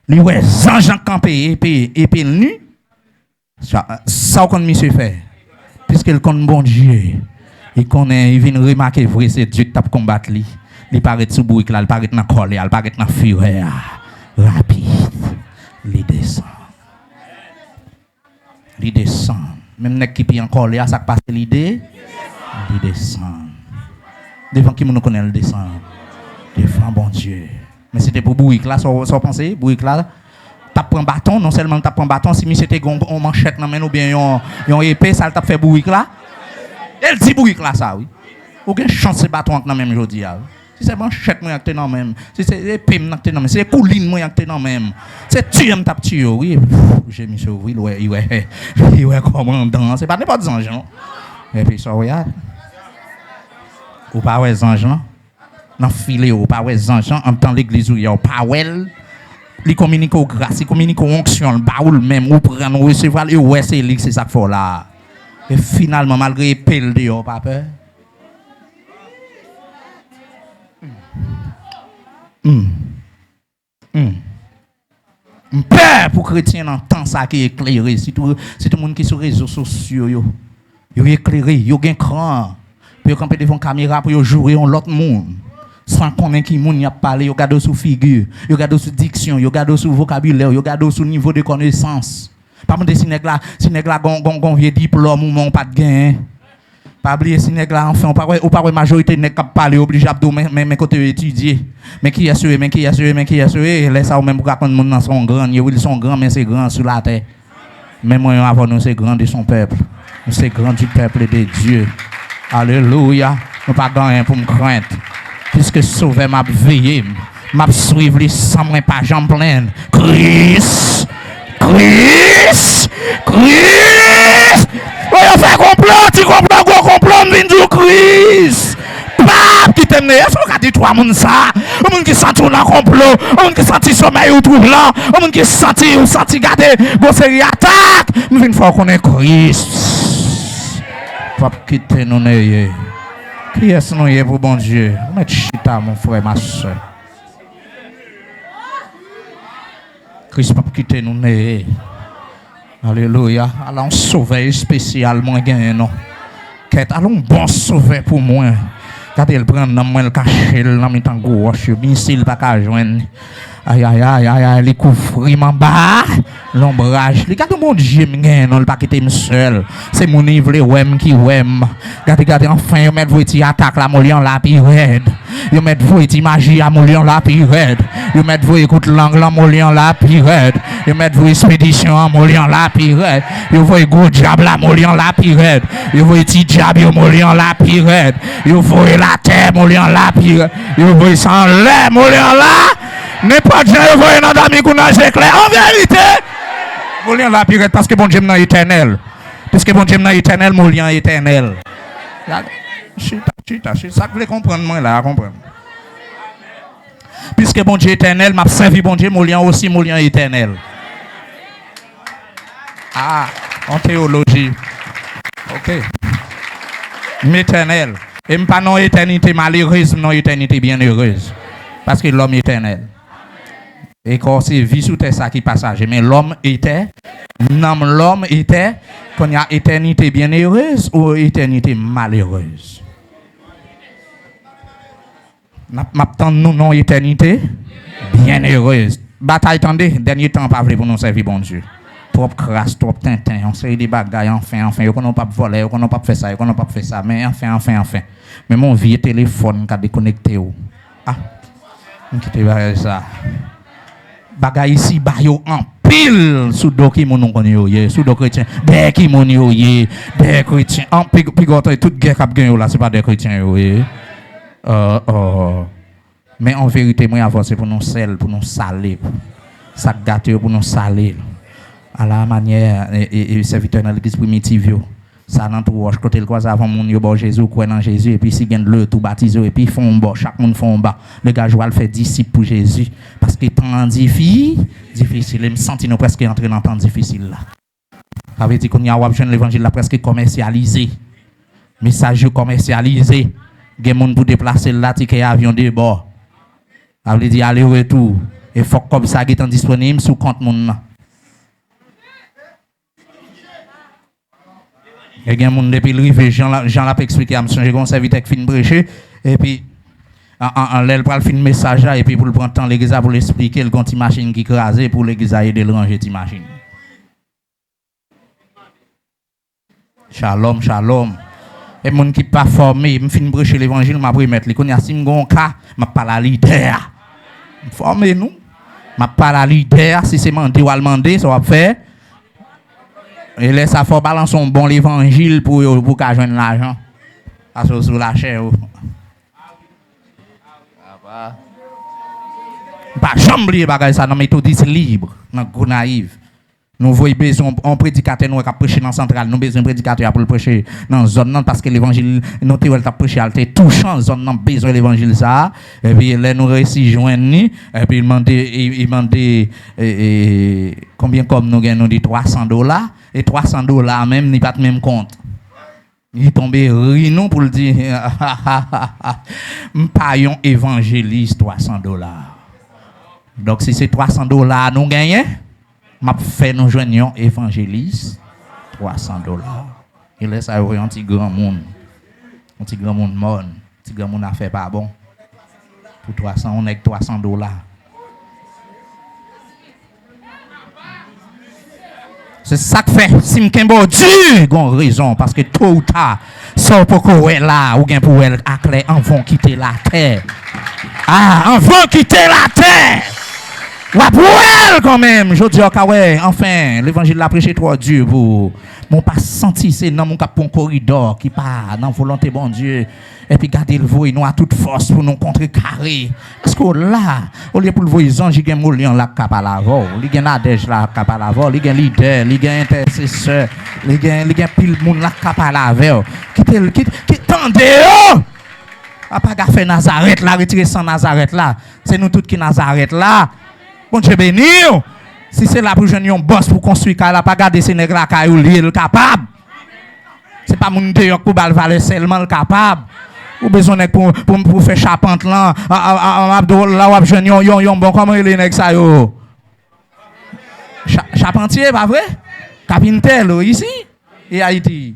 li wè zanj lan kanpe epe, epe l ni. Sa, sa w konn misye fè? Piske l konn Bondye, li konnen, li vin remake vre se Dye k t ap konbat li. Li pa ret sou bourik la, li pa ret nan kòlè a, li pa ret nan firè a. Rapid, li desann. Li desann. Menm nèg ki pi an kòlè a, sa k pase li de? Li desann. Devan ki moun ou konnen l desann? Devan Bondye. Men se te pou bourik la, sa w, sa w panse? Bourik la t ap pran baton, non sèlman l t ap pran baton, si misye te gen yon, yon manchèt nan men l oubyen yon, yon epe, sa l t ap fè bourik la? E l di bourik la sa, wi. Ou gen chans se baton an k nan men m jodi a, wi. Si se manchèt mwen an k te nan men m, si se epe m nan k te nan men m, si se koulin mwen an k te nan men m, se tiye m t ap tiye w, wi. Pff, je misye ouvri, li wè, li wè, li wè kòmandan an, se pa nenpòt zanj, non. Epi sa w wè a, ou pa wè zanj lan? Nan file yo, ou pa wè zanj lan anndan legliz ou ye a, ou pa wè l? Li kominike w gras, li kominike w onksyon, l ba ou l menm, ou pran l, ou resevwa l, e ou wè se li, se sa k fè w la a. E finalman, malgre epe l deyò, ou pa pè? Hmm. Hmm. M pè pou kretyen nan tan sa ki eklere, sitou, sitou moun ki sou rezo sosyo yo. Yo eklere, yo gen kran pou yo kanpe devan kamera pou yo joure yon lòt moun san konnen ki moun y ap pale. Yo gade w sou figi, yo gade w sou diksyon, yo gade w sou vokabilè, yo gade w sou nivo de konesans. Pa mande si nèg la, si nèg la gon, gon, gon vye diplòm ou men w pa t genyen. Pa bliye si nèg la anfen, ou pa wè, ou pa wè majorite nèg k ap pale yo oblije ap di w men, men, men kote yo etidye. Men kiyès yo ye, men kiyès yo ye, men kiyès yo ye. Lè sa ou menm ou ka konn moun nan se yon gran, ye wi, l se yon gran, men se gran sou latè. Men mwen avè w nou se gran de son pèp. Nou se gran du peuple de Dieu. Alelouya. Nou pa gen anyen pou m krent. Piske Sovè m ap veye m. M ap swiv li san mwen pa janm plenn. Kris! Kris! Kris! Bon, yo fè konplo, ti konplo, gwo konplo, m vin di w Kris! Pap kite m neye. Èske w ka di twa moun sa? Yon moun ki santi w nan konplo, yon moun ki santi somèy ou twoublan, yon moun ki santi, ou santi gade gon seri atak, m vin fè w konnen Kris. Pap kite nou neye. Kiyès nou ye pou Bondye? Ou mèt chita, mon frè, ma sè. Kris p ap kite nou neye. Alelouya. Ala yon sovè espesyal mwen genyen non. Kèt, ala yon bon sovè pou mwen. Gade l pran nanm mwen, l kache l nan mitan gwo wòch yo. Misil pa ka jwenn li. Ayayay, ayay, li kouvri m anba lonbraj li. Gade yon Bondye m genyen non, li pa kite m sèl. Se moun li vle wè m ki wè m. Gade, gade, anfen, yo mèt voye ti atak la, moli an la pi rèd. Yo mèt voye ti maji a, moli an la pi rèd. Yo mèt voye kout lang lan, moli an la pi rèd. Yo mèt voye espedisyon an, moli an la pi rèd. Yo voye gwo dyab la, moli an la pi rèd. Yo voye ti dyab yo, moli an la pi rèd. Yo voye l atè, moli an la pi rèd. Yo voye sa anlè, moli an la. Nenpòt jan yo voye nan dòmi kou nan zeklè. An verite, moli an la pi rèd paske Bondye m nan etènèl. Piske Bondye m nan etènèl, moli an etènèl. Chita, chita, chita. Sa k vle konprann mwen la a, konprann. Piske Bondye etènèl, m ap sèvi Bondye, moli an osi, moli an etènèl. Ah, yon teyoloji. Ok. M etènèl. E m pa nan yon etènite malerez, m nan yon etènite byenerez. Paske lòm etènèl. E kò se vi sou tè sa ki pasaje, men lòm etè, nanm lòm etè, kounye a etènite byenerez ou etènite malerez? N ap, m ap tann nou nan etènite byenerez. Batay, tande, dènye tan an pa vle pou nou sèvi Bondye. Twòp kras, twòp tenten, yon seri de bagay, anfen, anfen. Yo konnen w p ap vòlè, yo konnen w p ap fè sa, yo konnen w p ap fè sa, men anfen, anfen, anfen. Menm yon vye telefòn ka dekonekte w. Ah, m kite bagay sa. Bagay isiba yo anpil sou do ki moun ou konn yo ye, sou do kretyen. Dèyè ki moun yo ye, dèyè kretyen. An, pi, pi gwo tan, tout gè k ap gen yo la, se pa dèyè kretyen yo ye. Euh, euh. Men an verite, mwen avè w, se pou nou sèl, pou nou sale. Sa k gate yo, pou nou sale. Ala manyè, e, e, e, sèvitè nan legliz primitiv yo. Sa nan twou wòch, kote l kwaze avè yon moun, yo ba w Jezi, ou kwè nan Jezi, epi si gen dlo tou, batize w, epi fè yon ba, chak moun fè yon ba. Degaj w al fè disip pou Jezi. Paske tan an difi, difisil. E m santi nou prèske antre nan tan difisil la. Sa vle di kounye a w ap jwenn levanjil la prèske kòmèsyalize. Mesaj yo kòmèsyalize. Gen moun pou deplase l la, tikè avyon de bò. Sa vle di ale retou. E fòk kòb sa gentan disponib sou kont moun nan. E gen moun depi l rive, jan l ap, jan l ap eksplike a, m sonje gen yon sèvitè k fin preche, epi an, an, an, lè l pral fin mesaj la, epi pou l pran tan legliz la pou l eksplike l, gen yon ti machin ki kraze, pou legliz la ede l ranje ti machin. Shalom, shalom. E moun ki pa fòme, m fin preche levanjil, m ap remèt li. Kounye a, si m gen yon ka, m ap pale a lidè a. M fòme nou. M ap pale a lidè a, si se mande w al mande, sa w ap fè. E lè sa fò balanse yon bon levanjil pou yo, pou w ka jwenn lajan. Paske w sou lachè ou. M pa janm bliye bagay sa nan Metodis Lib, nan Gonayiv. Nou voye bezwen yon predikatè nou wè k ap preche nan Santral. Nou bezwen predikatè a pou l preche nan zòn nan, paske levanjil nou te wè l t ap preche a, l te touchan, zòn nan bezwen levanjil sa a. Epi lè nou resi jwenn li, epi l mande, li, li mande, e, e, konbyen kòb nou gen, nou di twa san dola, e twa san dola menm, li pa t menm kont. Li tonbe ri nou pou l di, m pa yon evanjelis twa san dola. Donk, si se twa san dola nou genyen, m ap fè nou jwenn yon evanjelis twa san dola. E lè sa yo, yon ti granmoun, yon ti granmoun mòn, ti granmoun afè pa bon. Pou twa san, yon nèg twa san dola. Se sa k fè, si m kenbe w di, gon rezon, paske to ou ta, sa w poko wè la, ou gen pou wè l aklè anvan w kite latè. A, anvan w kite latè! W ap wè l kanmenm. Jodi a, w ka wè, anfen, levanjil la preche twò di pou ou. Men w pa santi se nanm ou k ap pran koridò ki pa nan volonte Bondye. Epi gade l voye nou a tout fòs pou nou kontrekare. Èske w la? Olye pou l voye zanj, li gen Moli an la k ka pale avè w. Li gen Nadège la k ka pale avè w. Li gen lidè, li gen entèsesè. Li gen, li gen pil moun la k ka pale avè w. Kite l, kit, kit, tande yo! Apa gafè Nazarèt la, retire san Nazarèt la. Se nou tout ki Nazarèt la. Bondye beni w. Si se la pou jwenn yon bòs pou konstwi kay la, pa gade se nèg lakay ou li ye, l kapab. Se pa moun deyò k pou ba l valè sèlman, l kapab. Ou bezwen nèg pou, pou, pou fè chapant lan. A, a, a, a, ap dwòl la, w ap jwenn yon, yon, yon bon, kòman rele nèg sa yo? Cha-, chapantye, pa vre? Kapintè, lo, isi? E Ayiti?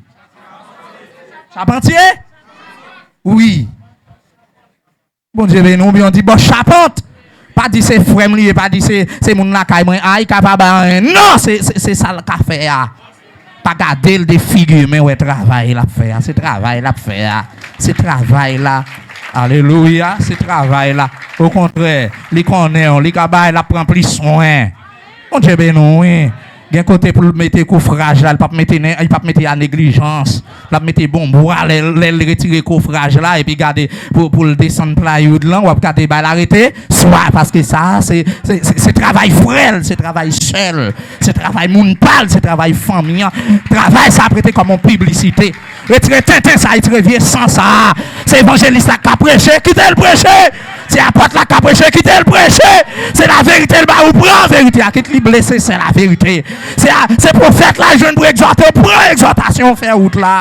Chapantye? Wi. Bondye beni w, oubyen w di bòs chapant. Pa di se frè m li ye, pa di se, se moun lakay mwen. A, li ka pa bay anyen. Non, se, se, se sa l ka fè a. Pa gade l de figi, men wè travay l ap fè a. Se travay l ap fè a. Se travay la. Alelouya, se travay la. Okontrè, li konnen w, li ka bay, l ap pran plis swen. Bondye beni w, wi. Gen kote pou l mete kofraj la, li p ap mete nen, li p ap mete a neglijans. L ap mete bon bwa lè, lè l retire kofraj la, epi gade pou, pou l desann plywood lan, w ap gade bay la rete swa, paske sa a, se, se, se, se travay frè l, se travay sè l, se travay moun pa l, se travay fanmi an. Travay sa ap rete kòm yon piblisite. Retire tenten sa, retire vye san sa. Se evanjelis la k ka preche, kite l preche. Se apòt la k ka preche, kite l preche. Se laverite l ba ou, pran verite a, kit li blese, se laverite. Se a, se pwofèt la jwenn pou egzòte w, pran egzòtasyon, fè wout la.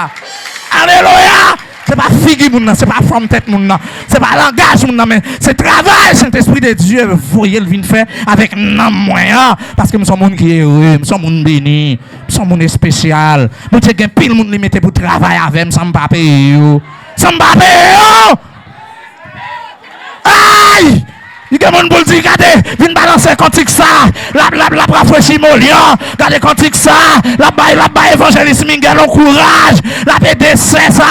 Alelouya! Se pa figi moun nan, se pa fòm tèt moun nan, se pa langaj moun nan, men se travay Sentespri de Dye voye l vin fè avèk nanm mwen an. Paske m se yon moun ki ere, m se yon moun beni. M se yon moun espesyal. Bondye gen pil moun li mete pou travay avè m san m pa peye yo. San m pa peye yo! Ay! Li Gen moun pou l di, gade, vin balanse kantik sa, l ap, l ap, l ap rafrechi moli an, gade kantik sa, l ap bay, l ap bay evanjelis Miguel yon kouraj, l ap ede sè sa,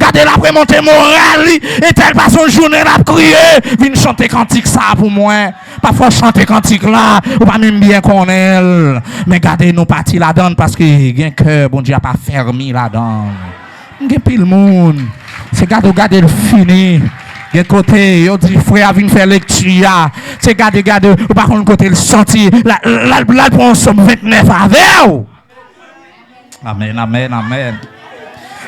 gade, l ap remonte moral li, entèl pase yon jounen l ap kriye, vin chante kantik sa pou mwen. Pafwa w chante kantik la, ou pa menm byen konnen l. Men gade, nou pati ladan l paske gen kè Bondye ap afèmi ladan l. M gen pil moun, se gade w gade l fini. Gen kote, yo di frè a vin fè lekti a. Se gade, gade, ou pa konn kote l soti. L al, l al, l al pran yon sòm ventnèf avè w. Amèn, amèn, amèn.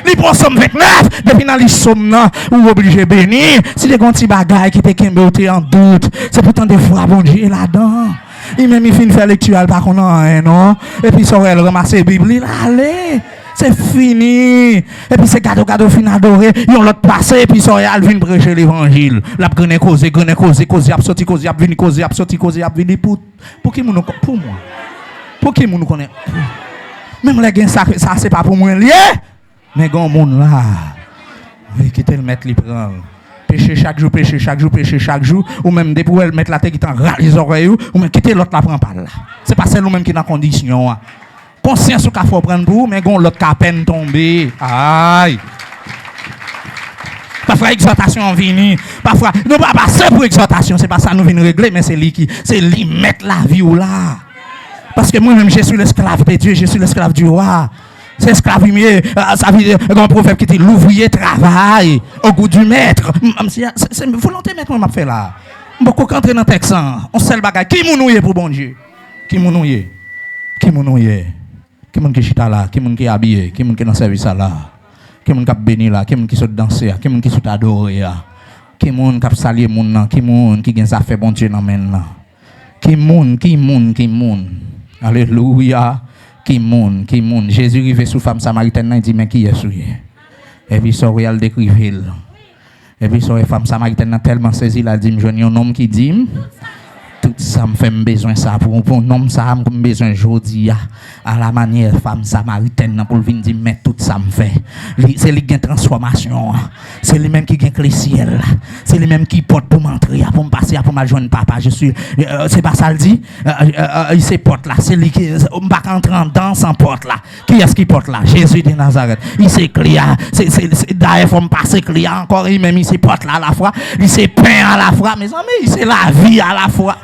Li pran sòm ventnèf, depi nan li sòm nan, ou oblije beni. Si te gen yon ti bagay ki te kenbe w te an dout, se pou tande vwa Bondye ladan. Li menm, li fin fè lekti a, li pa konn anyen, non. Epi, sòrèl ranmase Bib li, l ale. Se fini. Epi, se gade w gade w fin adore, yon lòt pase, epi, sòrèl vin preche levanjil. L ap grennen koze, grennen koze, koze ap soti, koze ap vini, koze ap soti, koze ap vini. Pou, pou ki moun ou kon-, pou mwen? Pou ki moun ou konnen? Menm lè gen sa, sa se pa pou mwen l ye. Men gen yon moun la, wi, kite l mèt li pran l. Peche chak jou, peche chak jou, peche chak jou. Ou menm, depi w wè l mèt la te gentan rale zòrèy ou, ou menm kite lòt la pran pa l la. Se pa sèl ou menm ki nan kondisyon an. Konsyans ou ka fè w pran l pou ou, men gen yon lòt k apèn tonbe. Ay! Pafwa egzòtasyon an vini. Pafwa, nou pa pase pou egzòtasyon. Se pa sa nou vin regle, men se li ki, se li mèt lavi w la. Paske mwen menm, je suis l'esclave de Dieu, je suis l'esclave du roi. Se esklav m ye. Ah, sa vle di, gen yon pwovèb ki di, l'ouvrier travaille au goût du maître. M, m, se, se, se volonte mèt mwen m ap fè la. M poko antre nan tèks lan. Yon sèl bagay. Ki moun ou ye pou Bondye? Ki moun ou ye? Ki moun ou ye? Ki moun ki chita la? Ki moun ki abiye? Ki moun ki nan sèvis la la? Ki moun k ap beni la? Ki moun ki sot danse a? Ki moun ki sot adore a? Ki moun k ap salye moun nan? Ki moun ki gen zafè Bondye nan men l lan? Ki moun, ki moun, ki moun? Alelouya. Ki moun, ki moun? Jezi rive sou fanm samaritèn nan, li di, men kiyès ou ye? Epi sòrè a dekrive l. Epi sòrè, fanm samaritèn nan tèlman sezi, l al di, m jwenn yon nonm ki di m tout sa m fè, m bezwen sa pou, pou nonm sa a, m bezwen jodi a. Alamanyè fanm samaritèn nan pou l vin di m, men tout sa m fè. Li, se li ki gen transfòmasyon an. Se li menm ki gen kle syèl la. Se li menm ki pòt pou m antre a, pou m pase a, pou m al jwenn papa. Je suis, euh, se pa sa l di? Euh, euh, euh, se pòt la. Se li ki, m pa ka antre anndan san pòt la. Kiyès ki pòt la? Jezi de Nazarèt. Li se kle a. Se, se, se, dayè fò m pase kle a ankò. Li menm, li se pòt la alafwa. Li se pen an alafwa. Mezanmi, li se lavi a alafwa.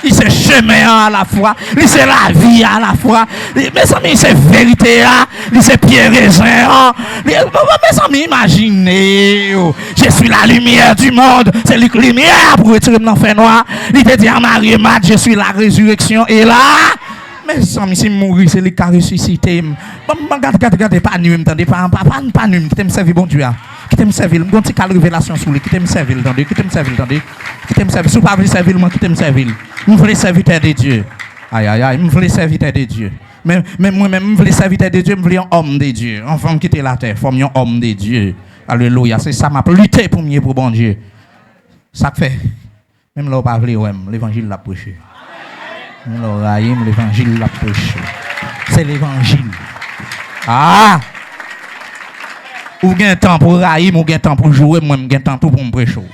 Li se chemen an alafwa. Li se lavi a alafwa. Li, mezanmi, li se verite a. Li se pye rezen an. Li, mezanmi, imajine w. Je suis la lumière du monde. Se li k limyè pou retire m nan fènwa. Li te di a Mari e Mat, je suis la résurrection et la. Mezanmi, si m mouri, se li k ka resisite m. Ban m, ban m gade, gade, gade, pa nwi m, tande, pa, pa, pa, pa nwi m, kite m sèvi Bondye a. Kite m sèvi l. M gon ti kal revelasyon sou li. Kite m sèvi l, tande. Kite m sèvi l, tande. Kite m sèvi l. Si w pa vle sèvi l, mwen, kite m sèvi l. M vle sèvitè de Dye. Ay, ay, ay, m vle sèvitè de Dye. Men, men mwen menm, m vle sèvitè de Dye, m vle yon òm de Dye. Yon fanm kite latè, fò m yon òm de Dye. Alelouya. Se sa m ap lite pou m ye pou Bondye. Sa k fè? Menm lè w pa vle wè m, levanjil l ap preche. Menm lè w rayi m, levanjil l ap preche. Se levanjil. Ah! Ou gen tan pou rayi m, ou gen tan pou joure m, mwen m gen tan tou pou m preche w.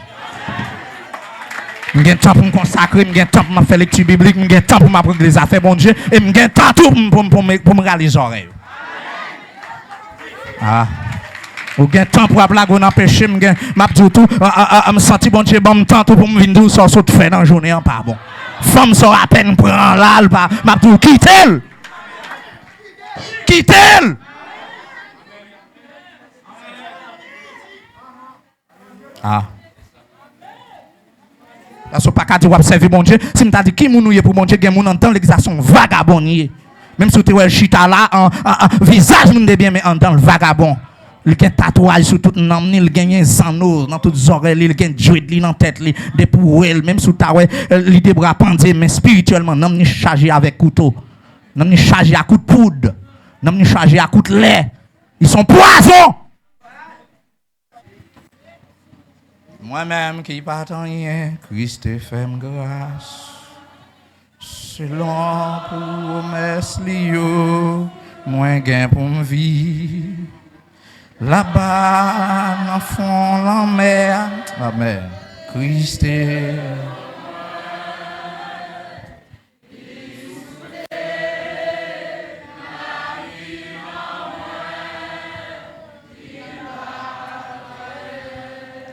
M gen tan pou m konsakre, m gen tan pou m ap fè lekti biblik, m gen tan pou m ap regle zafè Bondye, e m gen tan tou pou m, pou m, pou m, pou m rale zòrèy ou. Ah. Ou gen tan pou ap lage w nan peche, m gen, m ap di w tou, ah, ah, ah, m santi Bondye ban m tan tou pou m vin di w sa w sot fè nan jounen an pa bon. Fanm sa w apèn pran la, l pa, m ap di w kite l. Kite l. Ah. Paske w pa ka di w ap sèvi Bondye. Si m ta di ki moun ou ye pou Bondye, gen moun anndan l ki sa se yon vagabon li ye. Menm si w te wè l chita la, an, an, an, vizaj moun de byen, men anndan l vagabon. Li gen tatwaj sou tout nanm ni, li genyen zanno nan tout zòrèy li, li gen djwed li nan tèt li. Depi w wè l, menm si w ta wè, eh, li de bra pandye, men espirityèlman, nanm ni chaje avèk kouto. Nanm ni chaje a kout poud. Nanm ni chaje a kout lè. Li se yon pwazon. Mwen menm ki pa t anyen, Kris te fè m gras. Selon pwomès li yo, mwen gen pou m viv laba nan fon lanmè a. Amèn. Kriste.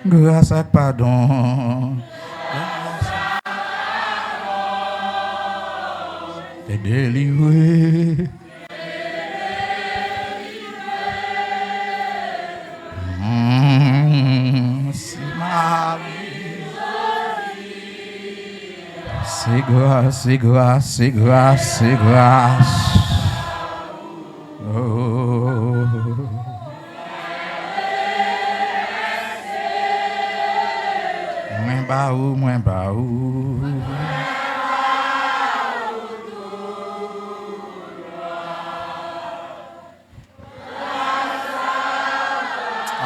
Gras ak padon. Te delivre. Mm, si mari. Se gras, se gras, se gras, se gras. Oh. Mwen ba ou, mwen ba ou.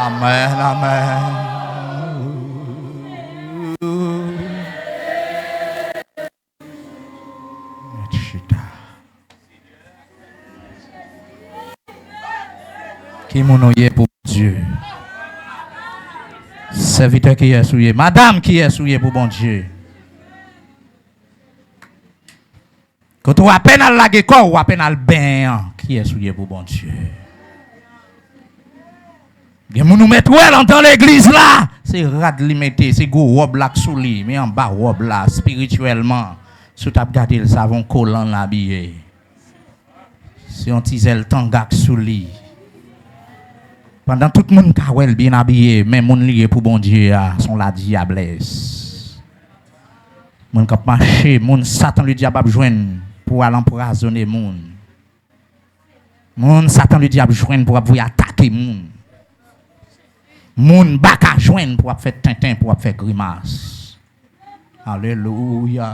Amèn, amèn. Mèt chita. Ki moun ou ye pou Bondye? Sèvitè, kiyès ou ye? Madanm, kiyès ou ye pou Bondye? Kote w apèn al lage kò w, w apèn al benyen an, kiyès ou ye pou Bondye? Gen moun ou mèt wè l anndan legliz la, se rad li mete, se gwo wòb la k sou li, men anba wòb la, espirityèlman, si w t ap gade l, sa yon kolan l abiye. Se yon ti zèl tanga k sou li. Pandan tout moun ka wè l byen abiye, men moun li ye pou Bondye a, se yon ladyablès. Moun k ap mache, moun Satan ledyab ap jwenn pou al anpwazonnen moun. Moun Satan ledyab jwenn pou ap voye atake moun. Moun baka jwenn pou ap fè tenten, pou ap fè grimas. Alelouya.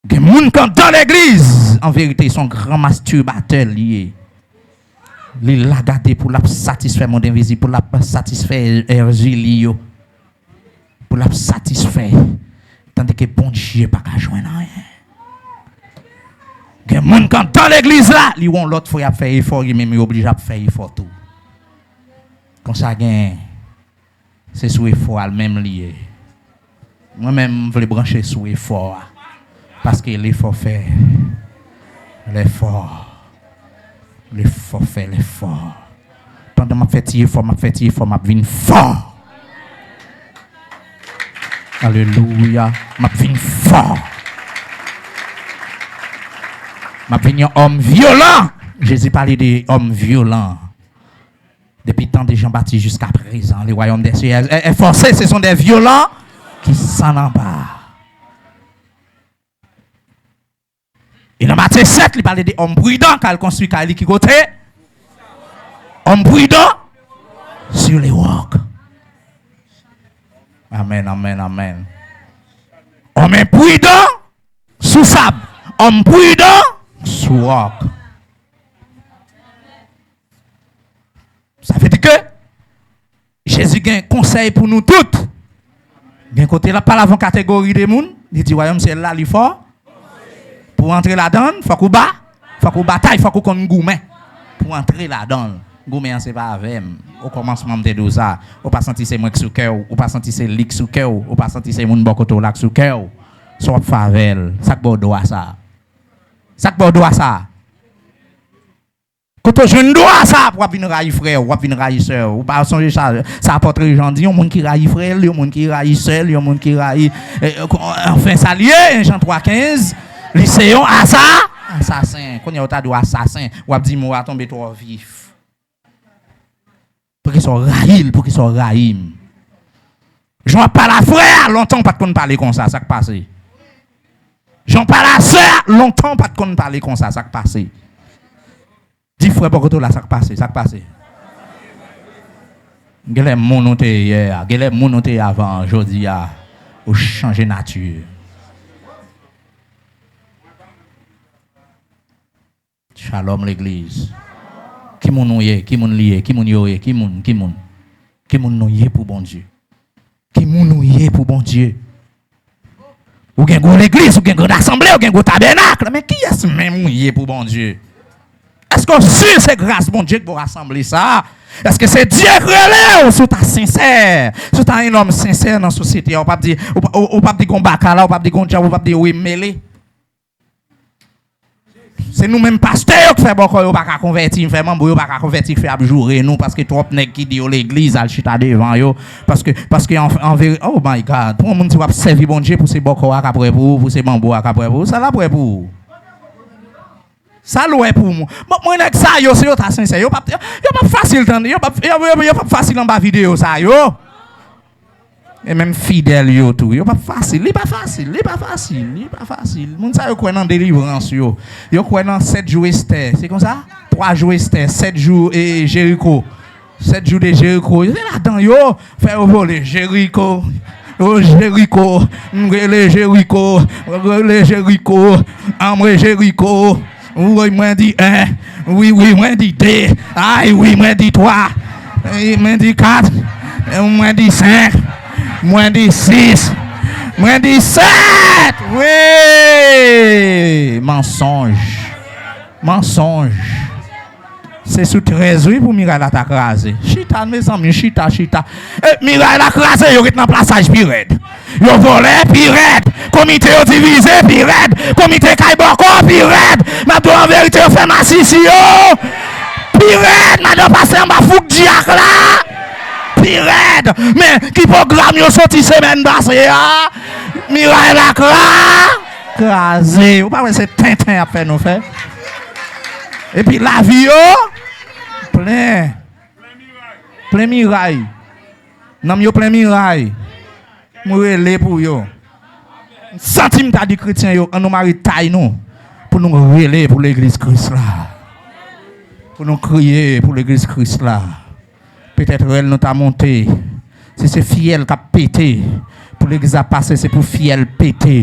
Gen moun k anndan legliz, an verite, se yon gran mastibratè li ye. Li la gade pou l ap satisfè mond envizib, pou l ap satisfè èzi li yo, pou l ap satisfè, tandike Bondye pa ka jwenn anyen. Gen moun k anndan legliz la, li wè yon lòt frè ap fè efò, li menm li oblije ap fè efò tou. Konsa gen Se sou efò a l menm li ye. Mwen menm, m vle branche sou efò a. Paske lefò fè lefò. Lefò fè lefò. Pandan m ap fè ti efò, m ap fè ti efò, m ap vin fò. Alelouya. M ap vin fò. M ap vin yon òm vyolan. Jezi pale de òm vyolan. Depi tan de Jan Batis jiska prezan, le wayòm dè syè è, è fòse, se son dè vyolan ki san nanba. E nan Matye sèt, li pale de òm pridan k al konstwi kay li ki kote? Òm pridan sur les rocs. Amèn, amèn, amèn. Òm enpridan sou sab. Òm pridan sou wòk. Sa vle di ke Jezi gen konsèy pou nou tout. Gen kote l ap pale avè yon kategori de moun, li di wayòm syèl la, li fò. Pou w antre ladan l, fòk ou ba, fòk ou batay, fòk ou konn goumen. Pou w antre ladan l, goumen an se pa avè m. Okòmansman, m te di w sa. Ou pa santi se mwen k sou kè w, ou pa santi se li k sou kè w, ou pa santi se moun bò kote w la k sou kè w. Sa w ap fè avè l? Sa k ba w dwa sa? Sa k ba w dwa sa? Kote w jwenn dwa sa pou w ap vin rayi frè w, w ap vin rayi sè w? Ou pa sonje sa, sa apòt Jan di, yon moun ki rayi frè l, yon moun ki rayi sè l, yon moun ki rayi, eh, anfen, sa l ye, Jan twa kenz, li se yon asa-, asasen. Kounye a, yo ta di w asasen, w ap di mo a tonbe twò vif. Poukisa w rayi l? Poukisa w rayi m? Jan w ap pale a frè a, lontan w pa t konn pale konsa, sa k pase? Jan w pale a sè a, lontan w pa t konn pale konsa, sa k pase? Di frè bò kote w la, sa k pase, sa k pase? Genlè moun ou te ye yè a, genlè moun ou te ye avan an, jodi a, ou chanje nati. Shalom legliz. Ki moun ou ye? Ki moun li ye? Ki moun yo ye? Ki moun? Ki moun? Ki moun nou ye pou Bondye? Ki moun ou ye pou Bondye? Ou gen gwo legliz, ou gen gwo asanble, ou gen gwo tabènak, men kiyès menm ou ye pou Bondye? Èske w si se gras Bondye k ba w asanble sa a? Èske se Dye k rele w? Si w ta sensè, si w ta yon nonm sensè nan sosyete a, ou p ap di, ou p, ou, ou p ap di gon baka la, ou p ap di gon djab, ou p ap di wi m mele. Se nou menm pastè yo k fè bòkò yo pa ka konvèti, fè manbo yo pa ka konvèti, fè ap joure nou paske twòp nèg ki di yo legliz al chita devan yo, paske, paske an, an veri-, oh my God, pou yon moun di w ap sèvi Bondye, pou se bòkò a k ap wè pou ou, pou se manbo a k ap wè pou ou, sa l ap wè pou ou? Sa l wè pou ou? Bon, mwen nèg sa yo, si yo ta sensè, yo p ap, yo p ap fasil tande, yo p ap, yo, yo, yo p ap fasil anba videyo sa yo. E menm fidèl yo tou, yo p ap fasil. Li pa fasil, li pa fasil, li pa fasil. Moun sa yo kwè nan delivrans yo. Yo kwè nan sèt jou Estè. Se konsa? Twa jou Estè, sèt jou, e, Jeriko. Sèt jou de Jeriko. Yo te ladan yo, fè yo vole. Jeriko. O Jeriko. M rele Jeriko. M rele Jeriko. Anmwe Jeriko. Woy, mwen di en. Wi, wi, mwen di de. Ay, wi, mwen di twa. Ay, mwen di kat. Mwen di senk. Mwen di sis. Mwen di sèt. Wi! Mansonj. Mansonj. Se sou trèz, wi, pou miray la ta kraze. Chita, mezanmi, chita, chita. E, miray la kraze, yo ret nan plasaj pi rèd. Yo vòlè pi rèd. Komite yo divize pi rèd. Komite kay bòkò pi rèd. M ap di w an verite, yo fè masisi yo pi rèd. Madan pase anba fouk dyak la pi rèd. Men, ki pwogram yo soti semèn pase a? Miray la kra-, kraze. Ou pa wè se tenten y ap fè nou fè? Epi lavi yo plen. Plen miray. Nanm yo plen miray. M rele pou yo. M santi m ta di kretyen yo, ann nou mare tay nou pou nou rele pou legliz Kris la. Pou nou kriye pou legliz Kris la. Petèt rèl nou ta monte. Si se fyèl k ap pete, pou legliz la pase, se pou fyèl pete.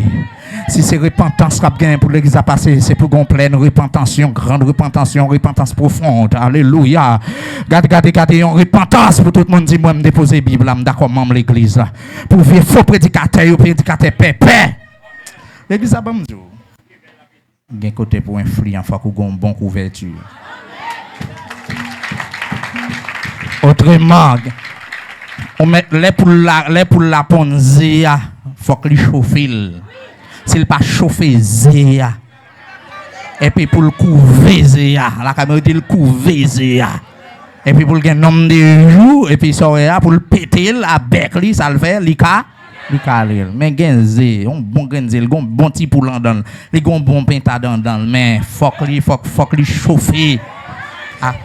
Si se repantans k ap genyen pou legliz la pase, se pou gon plèn repantans, yon gran repantans, yon repantans pwofon. Alelouya. Gade, gade, gade, yon repantans pou tout moun di, mwen, m depoze Bib la, m dakò manm legliz la. Pou vye fo predikatè yo, predikatè pèpè. Legliz la, ban m di w. Gen kote pou enfliyan, fòk ou gon bon kouvèti. Otreman, ou mèt, lè poul la, lè poul la ponn ze a, fòk li chofe l. Si l pa chofe ze a, epi pou l kouve ze a, lakay mwen yo di l kouve ze a. Epi pou l gen nonm de jou, epi sa w wè a, pou l pete l a bèk li, sa l fè, li ka, li kale l. Men gen ze, yon bon grenn ze, li gon bon ti poul anndan l, li gon bon pentad anndan l, men fòk li, fòk, fòk li chofe. A.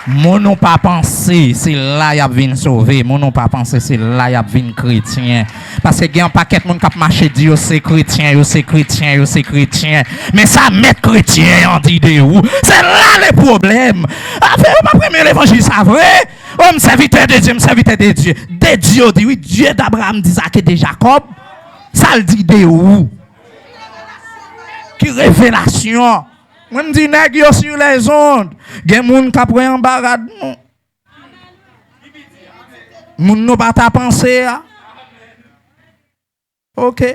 Moun ou pa panse, se la y ap vin sove. Moun ou pa panse, se la y ap vin kretyen. Paske gen yon pakèt moun k ap mache di yo se kretyen, yo se kretyen, yo se kretyen. Men sa mèt kretyen an di de ou, se la le pwoblèm. Afè, ou p ap renmen levanjil sa vre? O, m sèvitè de Dye, m sèvitè de Dye. De Dye, ou di wi, Dye d'Abraham, d'Isaac et de Jacob. Sa l di de ou? Ki revelasyon? Mwen, m di nèg yo sur les ondes. Gen moun k ap wè anba rad nou. Moun nou pa ta panse a. Oke.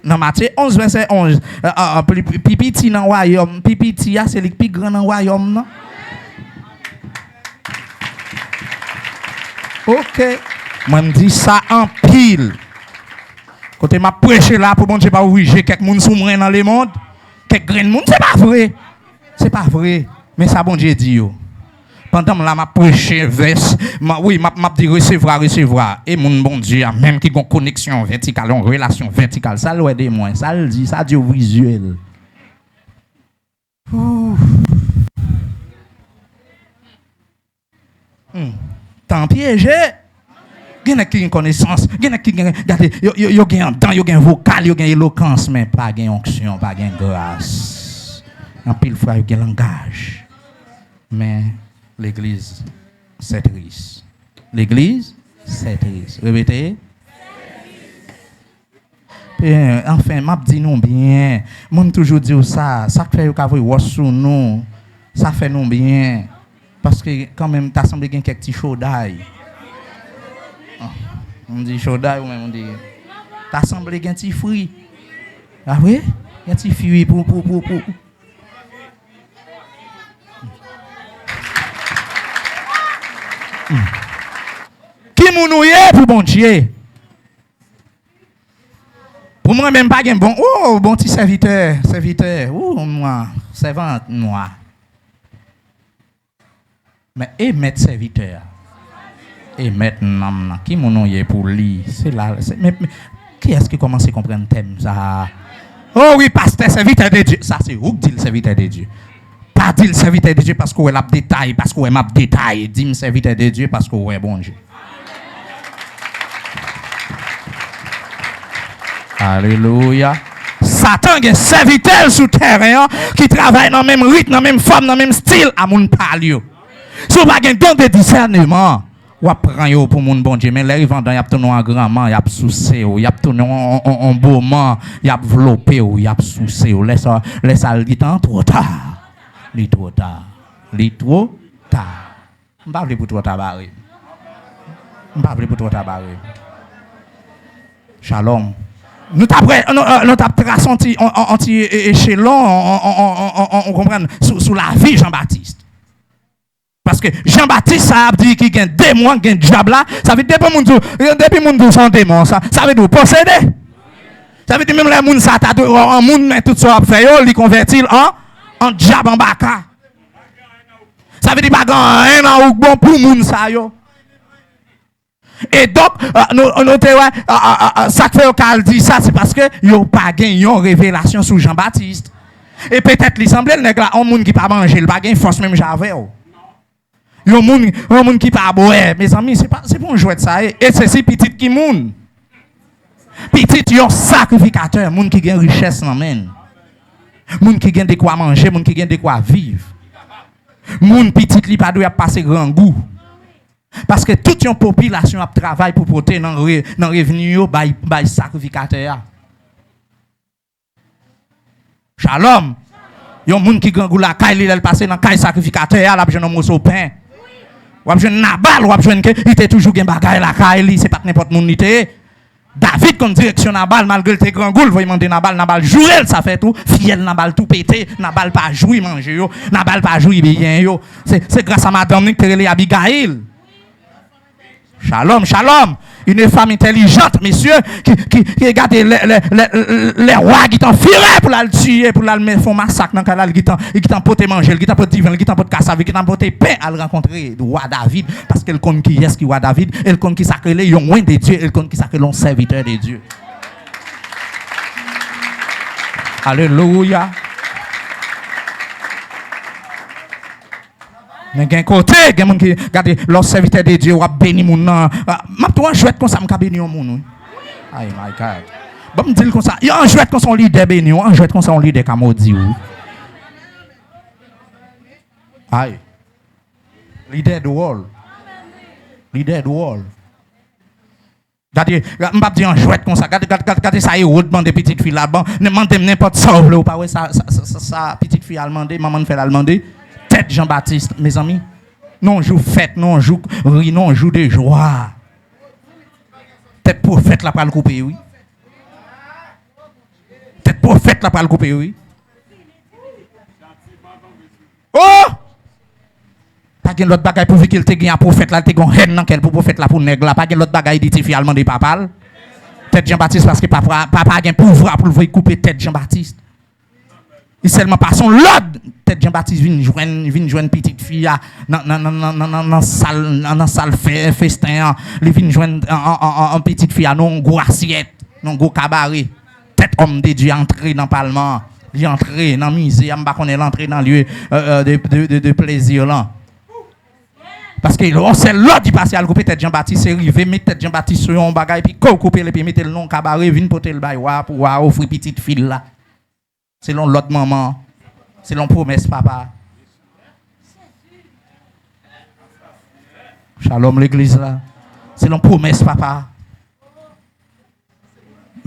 Nan Matye onz, vèsè onz, a, a, a, pi, pi, pi piti nan wayòm, pi piti a, se li k pi gran nan wayòm nan. Oke. Mwen, m di sa anpil. Kote m ap preche la, pou Bondye pa ouvri je kèk moun sou mwen nan lemonn, kèk grenn moun, se pa vre. Se pa vre. Men sa Bondye di yo. Pandan m la, m ap preche vès, m, wi, m ap, m ap di resevwa, resevwa. E moun Bondye a, menm ki gon koneksyon vètikal, yon relasyon vètikal, sa l wè de mwen, sa l di, sa di w vizyèl. Ooh. Hmm. Tan pyeje. Gen nèg ki gen konesans, gen nèg ki gen, gade, yo, yo, yo gen anndan, yo gen vokal, yo gen elokans, men pa gen onksyon, pa gen gras. Anpil fwa, yo gen langaj. Men, legliz, se tris. Legliz, se tris. Repete. Anfen, m ap di nou byen. Moun toujou di w sa. Sa k fè yo ka voye wòch sou nou. Sa fè nou byen. Paske, kanmenm, ta sanble gen kèk ti choday. Ah, m di choday, ou menm, ou di. Ta sanble gen ti fri. Pa vre? Gen ti fri pou, pou, pou, pou. Ki moun ou ye pou Bondye? Pou mwen menm pa gen bon, oh, bon ti sèvitè, sèvitè, oh, mwa, sèvant, mwa. Men e mèt sèvitè a? E mèt nanm nan? Ki moun ou ye pou li? Se la, se, men, men, kiyès ki kòmanse konprann tèm sa a? Oh wi, pastè, sèvitè de Dye. Sa se ou k di l sèvitè de Dye. Pa di l sèvitè de Dye paske w wè l ap detay, paske w wè m ap detay. Di m sèvitè de Dye paske w wè Bondye. Alelouya. Satan gen sèvitè l sou tèren an ki travay nan menm rit, nan menm fòm, nan menm stil a moun pa l yo. Si w pa gen don de disèneman, w ap pran yo pou moun Bondye, men lè rive anndan, y ap tounen w an granman, y ap souse w, y ap tounen w on, on, on boman, y ap vlope w, y ap souse w. Lè sa, lè sa l gentan twò ta. Li twò ta. Li twò ta. M pa vle pou twò ta bare. M pa vle pou twò ta bare. Shalom. Nou t ap, nou, nou t ap trase yon ti, yon, yon, yon ti e- echelon, on, on, on, on, on, on konprann, sou, sou lavi Jan Batis. Paske Jan Batis sa ap di ki gen demon, gen dyab la, sa vle di depi moun di w, depi moun di w se yon demon, sa, sa vle di w posede. Sa vle di menm lè moun sa ta dwe yon moun, men tout sa w ap fè yo, li konvèti l an, an dyab, an baka. Sa vle di pa gen anyen nan ou k bon pou moun sa yo. E donk, ah, nou, nou te wè, ah, ah, ah, ah, sa k fè yo ka al di sa, se paske yo pa gen yon revelasyon sou Jan Batis. E petèt li sanble l nèg la, yon moun ki pa manje, li pa gen fòs menm jan avè w. Yon moun, yon moun ki pa bwè, mezanmi, se pa, se pa yon jwèt sa ye. E se si pitit ki moun. Pitit yon sakrifikatè, moun ki gen richès nan men l. Moun ki gen dekwa manje, moun ki gen dekwa viv. Moun pitit li pa dwe ap pase grangou. Paske tout yon popilasyon ap travay pou pote nan re-, nan revni yo bay, bay sakrifikatè a. Shalom. Yon moun ki grangou lakay li, lè l pase nan kay sakrifikatè a, l ap jwenn yon moso pen. W ap jwenn Nabal, w ap jwenn ke li te toujou gen bagay lakay li, se pa t nenpòt moun li te ye. David konn direksyon Nabal, malgre l te grangou, l voye mande Nabal, Nabal joure l, sa fè tou, fyèl Nabal tou pete, Nabal pa jwi manje yo, Nabal pa jwi byen yo. Se, se gras a madanm li ki te rele Abigayil. Shalom, shalom. Une femme intelligente, mesye, ki, ki, ki gade lè, lè, lè, lè wa gentan fire pou l al tiye, pou l al men fè yon masak nan kay la, li gentan, li gentan pote manje, li gentan pote diven, li gentan pote kasav, li gentan pote pen, al rankontre wa David, paske l konn kiyès ki wa David, e l konn ki sa k rele yon oint de Dye, e l konn ki sa k rele yon sèvitè de Dye. Alelouya. Men gen kote, gen moun ki, gade, lè w sèvitè de Dye, w ap beni moun nan. Ah, m ap tou an jwèt konsa, m ka beni yon moun, wi. Ay, my God. Ban m di l konsa, yon jwèt konsa, yon lidè beni w, yon jwèt konsa, yon lidè ka modi w. Ay. Lidè dwòl. Lidè dwòl. Gade, m p ap di an jwèt konsa. Gade, gade, gade, gade sa Ewòd mande pitit fi l la. Bon, n-, mande m nenpòt sa w vle, ou pa wè sa, sa, sa, sa, sa pitit fi a al mande, manman l fè l al mande? Tèt Jan Batis, mezanmi. Non, jou fèt, non, jou ri, non, jou de jwa. Tèt pwofèt la pral koupe, wi. Tèt pwofèt la pral koupe, wi. Oh! Pa gen lòt bagay pouvi ke l te gen a pwofèt la, l te gen yon hèn nan kè l pou pwofèt la, pou nèg la. Pa gen lòt bagay li di ti fi al mande papa l. Tèt Jan Batis, paske papa, papa gen pouvwa pou l voye koupe tèt Jan Batis. Li sèlman pase yon lòd, tèt Jan Batis vin jwenn, vin jwenn pitit fi a nan, nan, nan sal, nan, nan sal fe-, festen an. Li vin jwenn an, an, an, an, an pitit fi a nan yon gwo asyèt, nan yon gwo kabare. Tèt òm de Dye antre nan palman an. Li antre nan mize a, m pa konnen l antre nan lye, euh, euh, de, de, de, de plezi lan. Paske yon sèl lòd li pase al koupe tèt Jan Batis, se rive met tèt Jan Batis sou yon bagay, pi kou koupe l, epi mete l nan yon kabare, vin pote l bay wa a pou wa a ofri pitit fi l la. Selon lòd manman, selon pwomès papa. Shalom legliz la. Selon pwomès papa.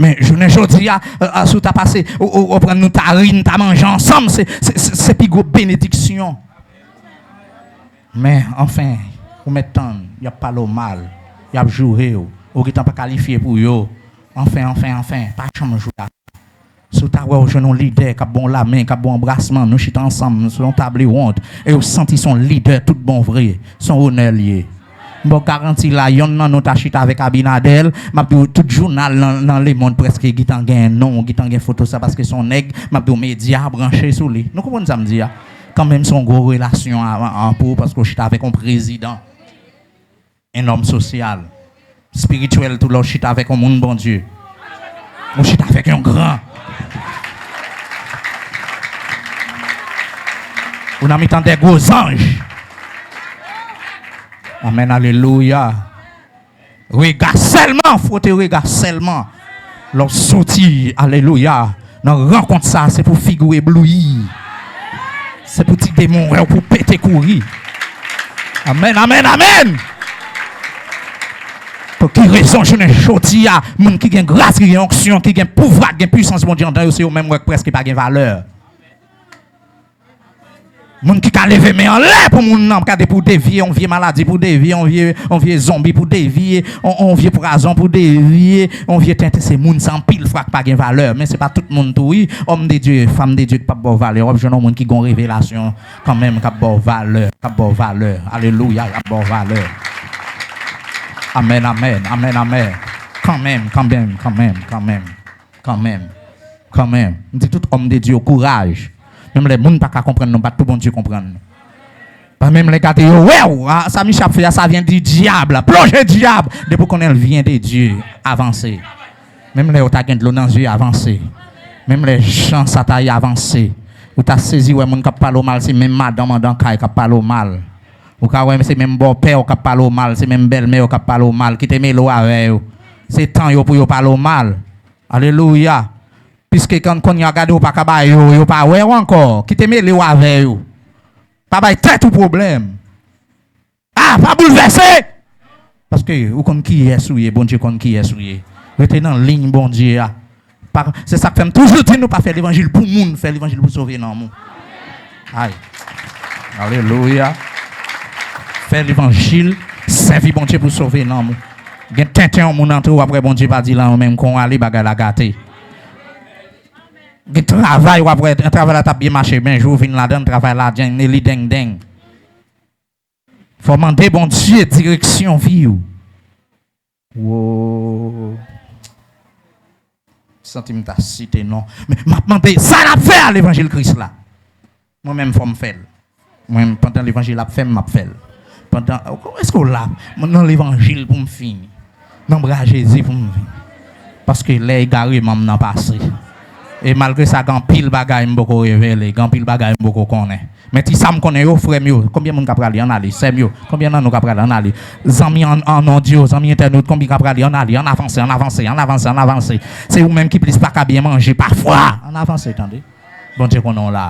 Men jounen jodi a, euh, euh, si w ta pase, ou, ou, ou pran nou ta ri, nou ta manje ansanm, se, se, se, se pi gwo benediksyon. Men, anfen, ou mèt tann, y ap pale w mal, y ap joure w, ou gentan pa kalifye pou yo. Anfen, anfen, anfen, pa chanm jou la. Si w ta wè w jwenn yon lidè k ap ba w lamen, k ap ba w anbrasman, nou chita ansanm sou yon tab wont, e w santi se yon lidè tout bon vre, se yon onè l ye. M ba w garanti la, yonn nan nou ta chita avèk Abinadèl, m ap di w, tout jounal nan, nan lemonn prèske gentan gen non, gentan gen foto sa, paske se yon nèg, m ap di w, medya branche sou li. Nou konprann sa m di a? Kanmenm, se yon gwo relasyon a, a, pou ou, paske w chita avèk yon prezidan. Un homme social, spirituel, tou lè w chita avèk yon moun Bondye. Ou chita avèk yon gran. Ou nan mitan de gwo zanj. Amèn, alelouya. Rega sèlman, fwote rega sèlman. Lè w soti, alelouya, nan rankont sa, se pou figi w eblouyi. Se pou ti demon wè w pou pete kouri. Amèn, amèn, amèn! Pou ki rezon jounen jodi a, moun ki gen gras, ki gen onksyon, ki gen pouvwa, ki gen pwisans Bondye anndan yo, se yo menm wè k prèske pa gen valè. Moun ki ka leve men anlè pou moun nan, gade pou devye, yon vye maladi pou devye, yon vye, yon vye zonbi pou devye, yon, yon vye pwazon pou devye, yon vye tenten, se moun sa anpil fwa k pa gen valè. Men se pa tout moun tou, wi. Homme de Dieu, femme de Dieu ki p ap ba w valè. W ap jwenn yon moun ki gon revelasyon kanmenm, k ap ba w valè, k ap ba w valè. Alelouya, y ap ba w valè. Amèn, amèn, amèn, amèn. Kanmenm, kanmenm, kanmenm, kanmenm. Kanmenm. Kanmenm. M di tout homme de Dieu, kouraj. Menm lè moun pa ka konprann nou, bat pou Bondye konprann nou. Pa menm lè gade yo wè w, a, sa misye ap fè a, ça vient du diable. Plonje dyab. Depi w konnen l vient de Dieu, avanse. Menm lè w ta gen dlo nan zye, avanse. Menm lè jan sa ta ye, avanse. Ou ta sezi wè moun k ap pale w mal, se menm madanm anndan kay k ap pale w mal. Ou ka wè se menm bòpè w k ap pale w mal, se menm bèlmè w k ap pale w mal. Kite mele w avè yo. Se tan yo pou yo pale w mal. Alelouya. Piske kan kounye a gade w pa ka ba yo, yo pa wè w ankò. Kite mele w avè yo. Pa bay tèt ou pwoblèm. A, pa boulvèse! Paske ou konn kiyès ou ye, Bondye konn kiyès ou ye. Rete nan liy Bondye a. Pa, se sa k fè m toujou di nou pa fè levanjil pou moun, fè levanjil pou sove nanm ou. Ay. Alelouya. Fè levanjil, sèvi Bondye pou sove nanm ou. Gen tenten yon moun antre, w ap wè Bondye pa di l anyen, menm kon w ale, bagay la gate. Gen travay, w ap wè travay la t ap byen mache, men jou w vin ladan l, travay la djeng, li deng deng. Fò w mande Bondye direksyon vi w. Wo. Santi m ta site non. Men m ap mande, sa n ap fè a levanjil Kris la? Mwen menm fò m fè l. Mwen, pandan levanjil ap fè m, m ap fè l. Pandan, èske w la? Mwen nan levanjil pou m fini. Nan bra Jezi pou m vini. Paske lè egareman m nan pase. E malgre sa, gen anpil bagay m poko revele, gen anpil bagay m poko konnen. Men ti sa m konnen yo, frè m yo, konbyen moun k ap prale? Ann ale. Sè m yo, konbyen nan nou k ap prale? Ann ale. Zanmi an, an non Dye, zanmi entènot, konbyen k ap prale? Ann ale, ann avanse, ann avanse, ann avanse, ann avanse. Se ou menm ki plis pa ka byen manje, pafwa. Ann avanse, tande. Bondye konnen w la.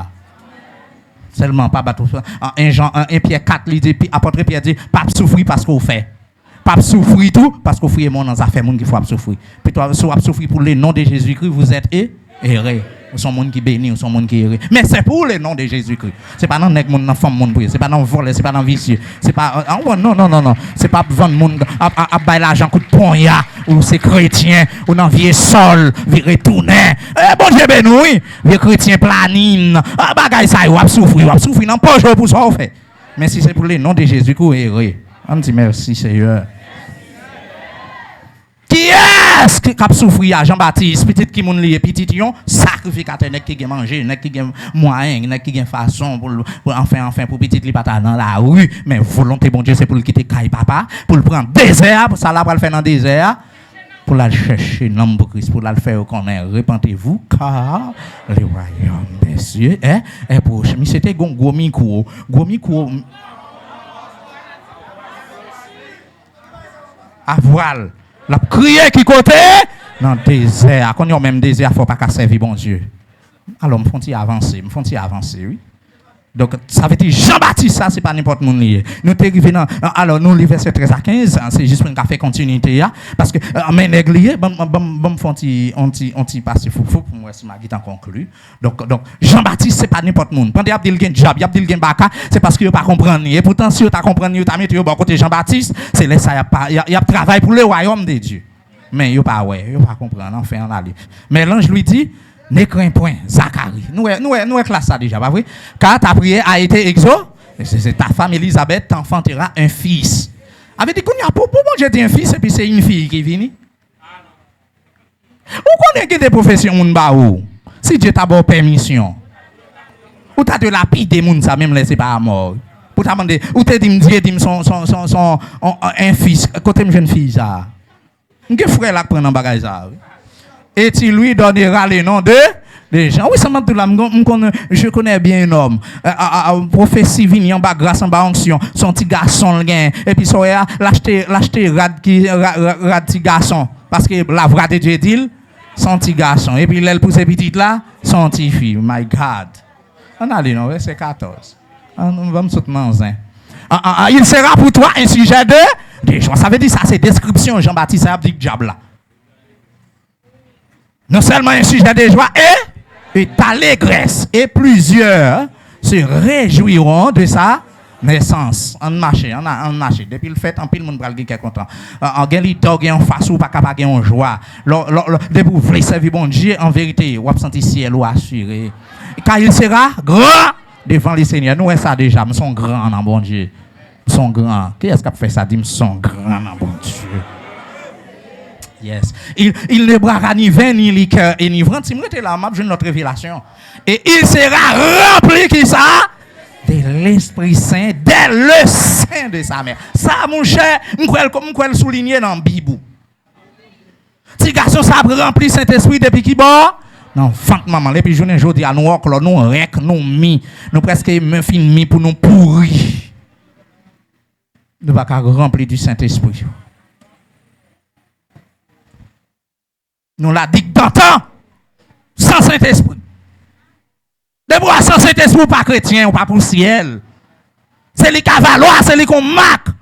Sèlman pa bat ou. An en Jan, an en Pyè kat, li di, pi, apòt Pyè di, p ap soufri paske w fè. P ap soufri tou paske w fouye men w nan zafè moun ki fè w ap soufri. Pito, si w ap soufri pou le non de Jezikri, vous êtes é-, ere. Ou se yon moun ki beni, ou se yon moun ki ere. Men se pou le non de Jezikri. Se pa nan nèg moun, nan fanm moun pou ye. Se pa nan vòlè, se pa nan visye. Se pa, ah, ah, non, non, non, non. Se pa ap vann moun, ap, ap, ap bay lajan kout ponya. Ou se kretyen, ou nan vye sòl, vire tounen. E Bondye beni w, wi. Vye kretyen planin. Ah, bagay sa yo, w ap soufri, w ap soufri nan poche w pou sa w fè. Men si se pou le non de Jezi ke w ere. Ann di mèsi, Seyè. Kiyès ki, k ap soufri a? Jan Batis, pitit ki moun li ye? Pitit yon sakrifikatè, nèg ki gen manje, nèg ki gen mwayen, nèg ki gen fason pou l, pou, anfen, anfen, pou pitit li pa ta nan lari. Men volonte Bondye, se pou l kite kay papa, pou l pran dezè a, pou sa l pral fè nan dezè a. Pou l al chèche nanm pou Kris, pou l al fè yo konnen, repentez-vous, car le royaume des cieux est, est proche. Misye te gon gwo mikwo, gwo mikwo a vwal. L ap kriye ki kote? Nan dezè a. Kounye a menm dezè a fè w pa ka sèvi Bondye. Alò, m fè yon ti avanse, m fè yon ti avanse, wi. Donk, sa vle di Jan Batis sa, se pa nenpòt moun li ye. Nou te rive nan, alò, nou li vèsè trèz a kenz, se jis pou n ka fè kontinite a, paske, men nèg li ye, ban m, ban m, ban m fè yon ti, yon ti, yon ti pase foufou pou m wè si m a gentan konkli. Donk, donk, Jan Batis, se pa nenpòt moun. Pandan y ap di l gen dyab, y ap di l gen baka, se paske yo pa konprann li. Epoutan, si yo ta konprann li, yo ta mete yo bò kote Jan Batis, se lè sa y ap pa, y ap, y ap travay pou le royaume de Dieu. Men yo pa wè, yo pa konprann, anfen, ann ale. Men l'ange lui dit, Ne crains point, Zacharie. Nou wè, nou wè, nou wè klas sa deja, pa vre? Car ta prière a été exaucée. Se, se ta femme Élisabeth t'enfantera un fils. Sa vle di kounye a, pou, pou Bondye di un fils, epi se yon fi ki vini. Ou konnen gen de pwofesyon moun ba ou. Si Dye ta ba w pèmisyon, ou ta dwe lapide moun sa, menm lè se pa a mò. Pou ta mande, ou te di m, Dye di m son, son, son, son, on, on, un fils. Kote m jwenn fi sa a? M gen frè la k pran nan bagay sa a, wi. Et tu lui donneras le nom de, de Jean. Wi, sa m ap di w la, m konn, m konn, je connais bien un homme. A, a, a, a, pwofesi vini anba gras, anba onksyon. Se yon ti gason l gen. Epi sa w wè a, l achte, l achte rad ki, ra-, ra-, rad ti gason. Paske la vwa de Dye di l, se yon ti gason. Epi lè l pouse pitit la, se yon ti fi. My God. Ann ale non, vèsè katòz. Ann, ann, ban m sot nan zen. Ah, ah, ah, il sera pour toi un sujet de, de joie. Sa vle di sa se deskripsyon Jan Batis sa y ap di dyab la. Non sèlman un sujet de joie et, et d'allégresse, et plusieurs se réjouiront de sa naissance. Ann mache, ann, ann mache. Depi l fèt, anpil moun pral gen kè kontan. An, an, gen lidè w gen anfas ou, pa ka pa gen yon jwa. Lò, lò, lò, depi w vle sèvi Bondye, an verite, w ap santi syèl ou asire. Car il sera grand devant le Seigneur. Nou wè sa deja, m se yon gran nan Bondye. M se yon gran. Kiyès k ap fè sa? Di m se yon gran nan Bondye. Yes. Il, il ne boira ni vin, ni liqueur enivrante. Si m rete la, m ap jwenn lòt revelasyon. Et il sera rempli, ki sa? De l'Esprit Saint, dès le sein de sa mère. Sa, monchè, m kwè l, m kwè l soulinye nan Bib ou. Ti gason sa ap ranpli Sentespri depi ki bò? Nan vant manman l. Epi jounen jodi a, nou òklò, nou rèk, nou mi. Nou prèske men fin mi pou nou pouri. Nou pa ka ranpli di Sentespri. Nou la dik dantan, san Sentespri. Depi w san Sentespri, ou pa kretyen, ou pa pou syèl. Se li k avale w, se li k yon mak.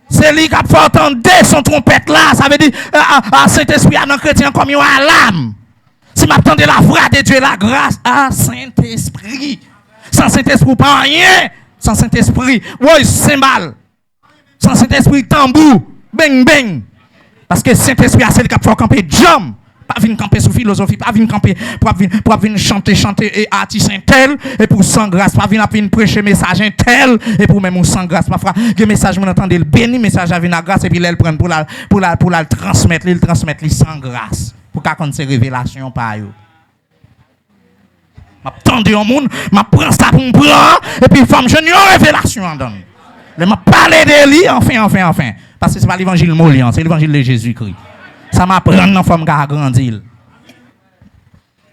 Se li k ap fè w tande son twonpèt la. Sa vle di, a, a, a, Sentespri a nan kretyen an kòm yon alam. Si m ap tande lavwa de Dye, la gras a Sentespri. San Sentespri, ou pa anyen. San Sentespri, woy, senbal. San Sentespri, tanbou, beng, beng. Paske Sentespri a, se li k ap fè w kanpe djanm. Pa vin kanpe sou filozofi, pa vin kanpe pou ap vin, pou ap vin chante, chante e atis entèl, epi w san gras. Pa vin ap vin preche mesaj entèl, epi w menm ou san gras. Pafwa, gen mesaj moun nan tande l beni, mesaj la vin a gras, epi lè l pran l pou l al, pou l al, pou l al transmèt li, l transmèt li san gras. Pou ka konn se revelasyon pa yo. M ap tande yon moun, m ap pran sa pou m pran, epi fò m jwenn yon revelasyon anndan l. Lè m ap pale de li, anfen, anfen, anfen. Paske se pa levanjil moli an, se levanjil de Jezikri. Sa m aprann nan fò m ka agrandi l.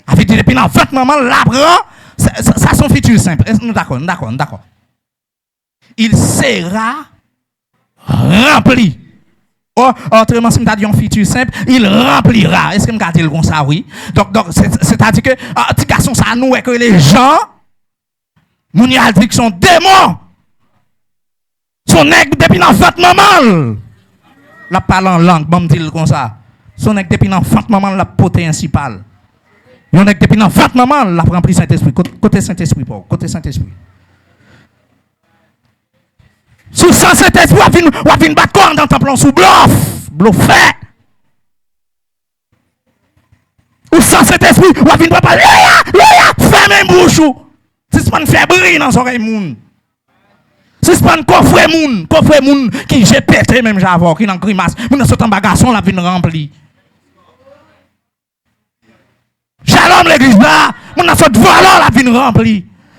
Sa vle di depi nan vant manman l, l aprann, sa, sa, sa se yon fiti senp. Èske nou dakò? Nou dakò, nou dakò. Il sera rempli. O, otreman, si m ta di yon fiti senp, il remplira. Èske m ka di l konsa? Wi. Donk, donk, se, sètadi ke, a, ti gason sa a, nou wè ke rele Jan, moun y al di ke se yon demon. Se yon nèg depi nan vant manman l, l ap pale an lang, ban m di l konsa. Se yon nèg depi nan vant manman l, l ap pote ensi pa l. Yon nèg depi nan vant manman l, l ap ranpli Sentespri. Kot-, kote Sentespri pa w? Kote Sentespri? Si w san Sentespri, w ap vin, w ap vin bat kò w anndan tanp lan sou blòf, blofè. Ou san Sentespri, w ap vin papa, louya, louya, fèmen bouch ou. Sispann fè bri nan zòrèy moun. Sispann kofre moun, kofre moun ki je pete menm jan avè w, ki nan grimas. Moun nan sot anba gason, l ap vin ranpli. Shalom legliz la, moun nan sot vòlò, l ap vin ranpli.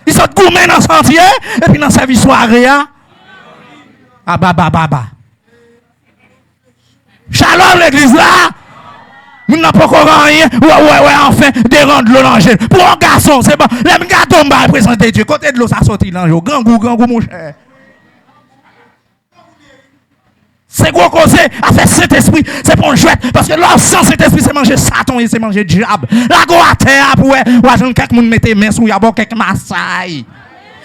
Li sot goumen nan santye, epi nan sèvis sware a. Aba, ba, ba, ba. Shalom legliz la. Moun nan poko gen anyen, wè, wè, wè, anfen, de ran dlo nan je l. Pou yon gason, se bon. Lè m gade w, m ba reprezante Dye. Kote dlo sa soti nan je w? Grangou, grangou, monchè. Se gwo koze, afè Sentespri, se pa yon jwèt. Paske lè w san Sentespri, se manje Satan, se manje dyab. Lage w atè a pou wè, w a jwenn kèk moun mete men sou w, y a ba w kèk masay.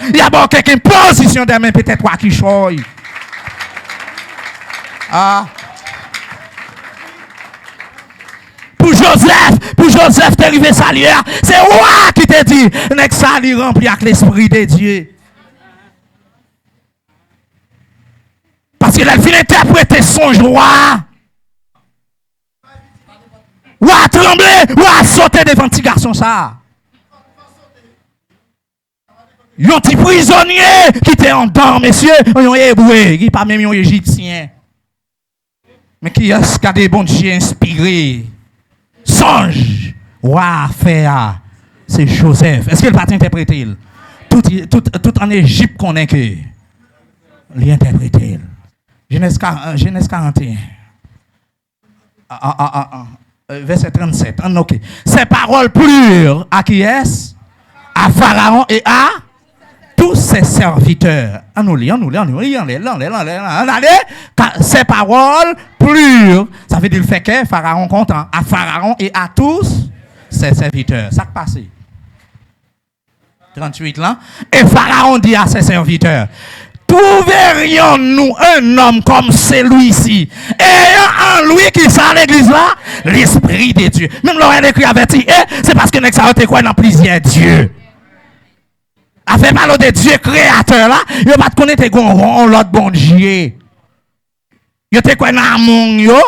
Y a ba w kèk enpozisyon dèmen, petèt w a kichòy. Ah. Pou Jozèf, pou Jozèf te rive salye a, se wa ki te di, nèg sa li ranpli ak Lespri de Dye. Paske lè l fin entèprete sonj wa a, Wa a tranble, wa a sote devan ti gason sa a. Yon ti prizonye ki te anndan, mesye, yon Ebre, ki pa menm yon Ejipsyen. Men kiyès, gade, Bondye enspire sonj wa a fè a, se Jozèf. Èske l pa t entèprete l? Tout, tout, tout ann Ejip konnen ke li entèprete l. Jenèz ka-, Jenèz karant e en. Ah, ah, ah, ah, ah. Euh, verset trente-sept. Ann, ok. Ces paroles plurent à qui est? À Pharaon et à tous ses serviteurs. Ann nou li, ann nou li, ann nou li, anlè, anlè, anlè, ann ale. Ka-, ces paroles plurent. Sa vle di l fè kè Farawon kontan. À Pharaon et à tous ses serviteurs. Sa k pase? Tranntuit lan. Et Pharaon dit à ses serviteurs, trouverions-nous un homme comme celui-ci, ayant en lui, ki sa, legliz la? L'Esprit de Dieu. Menm lè w wè l ekri avèk ti e, se paske nèg sa yo te kwè nan plizyè dye. Afè pale de Dye kreyatè la, yo pa t konnen te gen yon, yon lòt Bondye. Yo te kwè nan Amon yo,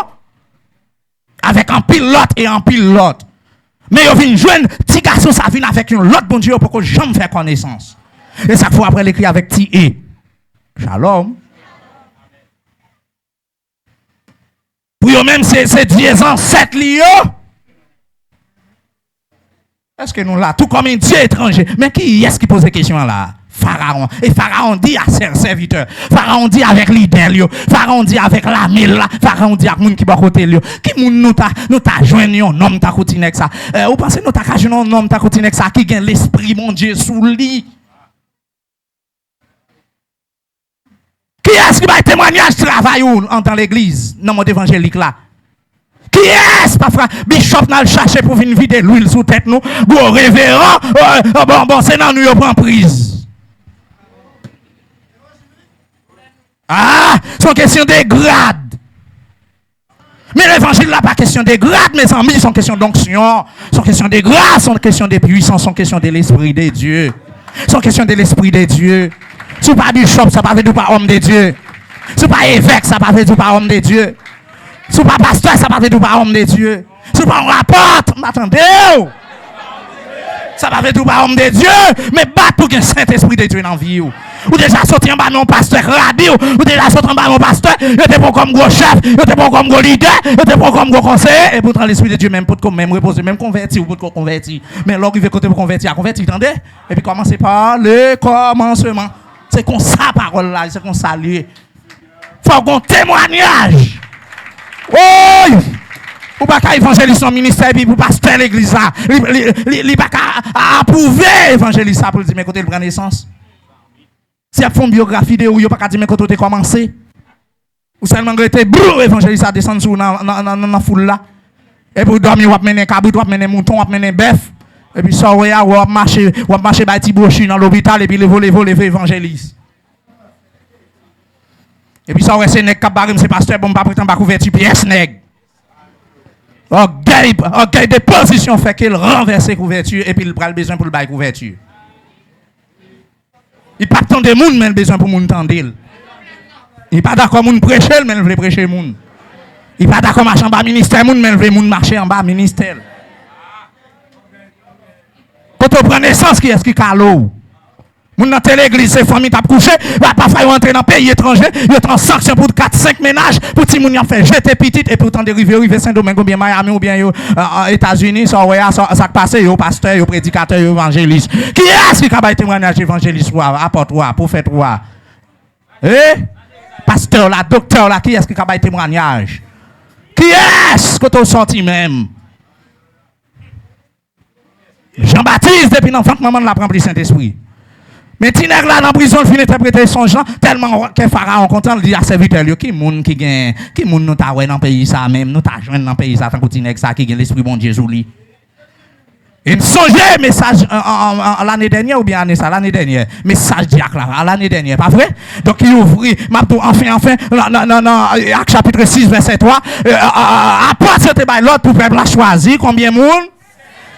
avèk anpil lòt e anpil lòt. Men yo vin jwenn ti gason sa vin avèk yon lòt Bondye yo poko janm fè konesans. E sa k fè w ap wè l ekri avèk ti e. Shalom. Pou yo menm, se, se dye zansèt li yo. Èske nou la? Tout comme un dieu étranger. Men kiyès ki poze kesyon an la? Pharaon. Et Pharaon dit à ses serviteurs. Pharaon di avèk lidè l yo. Pharaon di avèk lame l la. Pharaon di ak moun ki bò kote l yo. Ki moun nou ta, nou ta jwenn yon nonm tankou ti nèg sa? Eh, ou panse nou ta ka jwenn yon nonm tankou ti nèg sa ki gen lespri Bondye sou li? Kiyès ki bay temwanyaj travay ou antan legliz, nan mond evanjelik la? Kiyès? Pafwa, bishop n al chache pou vin vide lwil sou tèt nou, gwo reveran, euh, euh, bon, bon, se nan nou yo pran priz. Ah, se yon kesyon de grad. Men levanjil la pa kesyon de grad, mezanmi, se yon kesyon donksyon, se yon kesyon de gras, se yon kesyon de pwisans, se yon kesyon de Lespri de Dye. Se yon kesyon de Lespri de Dye. Si w pa bishop, sa pa vle di w pa òm de Dye. Si w pa evèk, sa pa vle di w pa òm de Dye. Si w pa pastè, sa pa vle di w pa òm de Dye. Si w pa yon apot, m pa tande w. Sa pa vle di w pa òm de Dye, men bat pou gen Sentespri de Dye nan vi w. Ou deja soti anba men yon pastè k rabi w, ou deja soti anba men yon pastè, yo te pran w kòm gwo chèf, yo te pran w kòm gwo lidè, yo te pran w kòm gwo konseye, e poutan Lespri de Dye menm potko menm repoze, menm konvèti, ou potko konvèti. Men lè w rive kote pou konvèti a, konvèti, tande? Epi kòmanse pa le kòmansman. Se konsa pawòl la, se konsa l ye. Fò w gen yon temwanyaj. Woy! Ou pa ka evanjelis nan ministè epi pou pastè legliz la, li, li, li, li pa ka a-, apwouve evanjelis sa pou l di men kote l pran nesans. Si y ap fè yon byografi de ou, yo pa ka di men kote w te kòmanse. Ou sèlman rete, brou, evanjelis la desann sou ou nan, nan, nan, nan, nan foul la. Epi w dòmi, w ap mennen kabrit, w ap mennen mouton, w ap mennen bèf. Epi sa w wè a, w ap mache, w ap mache bay ti bwochi nan lopital, epi leve w, leve w, leve evanjelis. Epi sa w wè se nèg k ap bare m, se pastè, bon, m pa prete anba kouvèti pyès nèg. Ògèy, ògèy de pozisyon fè ke l ranvèse kouvèti, epi l pral bezwen pou l bay kouvèti. Li p ap tande moun, men l bezwen pou moun tande l. Li pa dakò moun preche l, men l vle preche moun. Li pa dakò mache anba ministè moun, men l vle moun mache anba ministè l. Kote w pran nesans, kiyès ki kale w? Moun nan te legliz, se fanmi t ap kouche, la pafwa yo antre nan peyi etranje, yo t an sanksyon pou kat, senk mennaj, pou timoun y ap fè jete pitit, epi w tande rive, yo rive Sendomeng oubyen Miami oubyen yo, euh, an Etazini, sa w wè a, sa, sa k pase, yo pastè, yo predikatè, yo evanjelis. Kiyès ki ka bay temwanyaj evanjelis ou a, apòt ou a, pwofèt ou a? E? Pastè w la, doktè w la, kiyès ki ka bay temwanyaj? Kiyès? Kote w sòti menm? Jan Batis, depi nan vant manman l, l ap ranpli Sentespri. Men ti nèg la nan prizon, l fin entèprete sonj lan, tèlman kè Farawon kontan, l di a sèvitè l yo, ki moun ki gen, ki moun nou ta wè nan peyi sa a menm, nou ta jwenn nan peyi sa a tankou ti nèg sa a ki gen Lespri Bondye sou li? E m sonje mesaj, an, an, an, an, lane dènyè oubyen ane sa, lane dènyè, mesaj dyak la, a lane dènyè, pa vre? Donk, li ouvri, m ap di w, anfen, anfen, nan, nan, nan, nan, Ak chapit sis, vèsè twa, euh, euh, euh, apòt yo te bay lòd pou pèp la chwazi konbyen moun?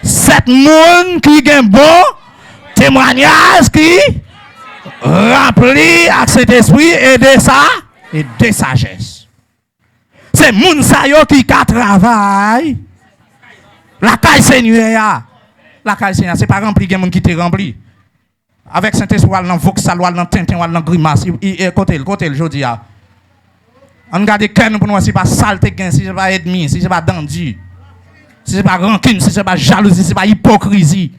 Sèt moun ki gen bon temwanyaj, ki ranpli ak Sentespri e de sa, e de sajès. Se moun sa yo ki ka travay Lakay Senyè a. Lakay Senyè a. Se pa ranpli, gen moun ki te ranpli. Avèk Sentespri, w al nan voksal, w al nan tenten, w al nan grimas. I, i, e, kote l, kote l jodi a? Ann gade kè nou pou nou wè si se pa salte k gen, si se pa ènmi, si se pa dandi, si se pa rankin, si se pa jalouzi, si se pa ipokrizi.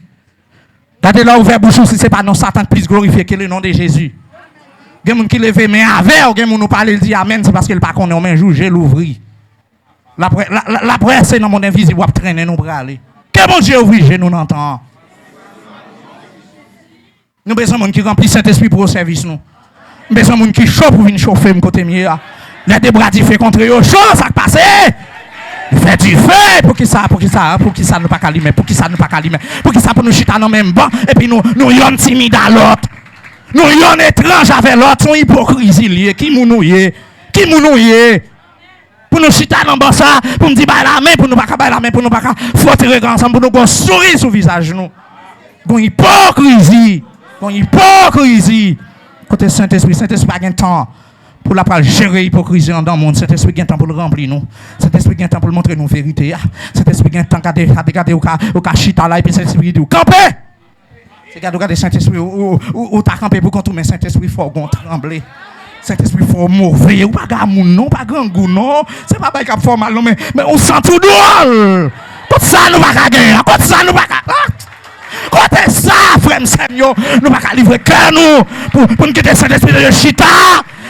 Gade lè w ouvè bouch ou, si se pa non Satan k plis glorifye ke le non de Jezi. Gen moun ki leve men avè w, gen moun ou pale, l di amèn, se paske l pa konnen w, men jou je l ouvri. L ap wè, l ap, l ap wè se nan mond envizib w ap trennen nou prale. Ke Bondye ouvri je nou nan tan an. Nou bezwen moun ki ranpli Sentespri pou yo sèvis nou. M bezwen moun ki cho pou vin chofe m kote m ye a. Lè de bra dife kontre yo cho, sa k pase? Fè dife! Poukisa, poukisa, poukisa nou pa ka limen? Poukisa nou pa ka limen? Poukisa pou nou chita nan menm ban, epi nou, nou yonn timid a lòt? Nou yonn etranj avè lòt, se yon ipokrizi l ye. Ki moun ou ye? Ki moun ou ye? Pou nou chita nan ban sa, pou m di bay lamen, pou nou pa ka bay lamen, pou nou pa ka fwote rega ansanm, pou nou gon souri sou vizaj nou. Gon ipokrizi. Gon ipokrizi. Kote Sentespri? Sentespri pa gen tan pou l ap pral jere ipokrizi anndan moun. Sentespri gen tan pou l ranpli nou. Sentespri gen tan pou l montre nou verite a. Sentespri gen tan gade, gade, gade, ou ka, ou ka chita la, epi Sentespri di w, kanpe! Se gade, w gade Sentespri, ou, ou, ou, ou ta kanpe pou kont ou, men Sentespri fè w gon tranble. Sentespri fè w move, ou pa gade moun non, ou pa grangou non. Se pa bagay k ap fè w mal non, men, men ou santi w dwòl. Kot sa nou pa ka genyen an? Kot sa nou pa ka, ah! Kote sa, frè m, sè m yo, nou pa ka livre kè nou pou, pou n kite Sentespri de Dye chita?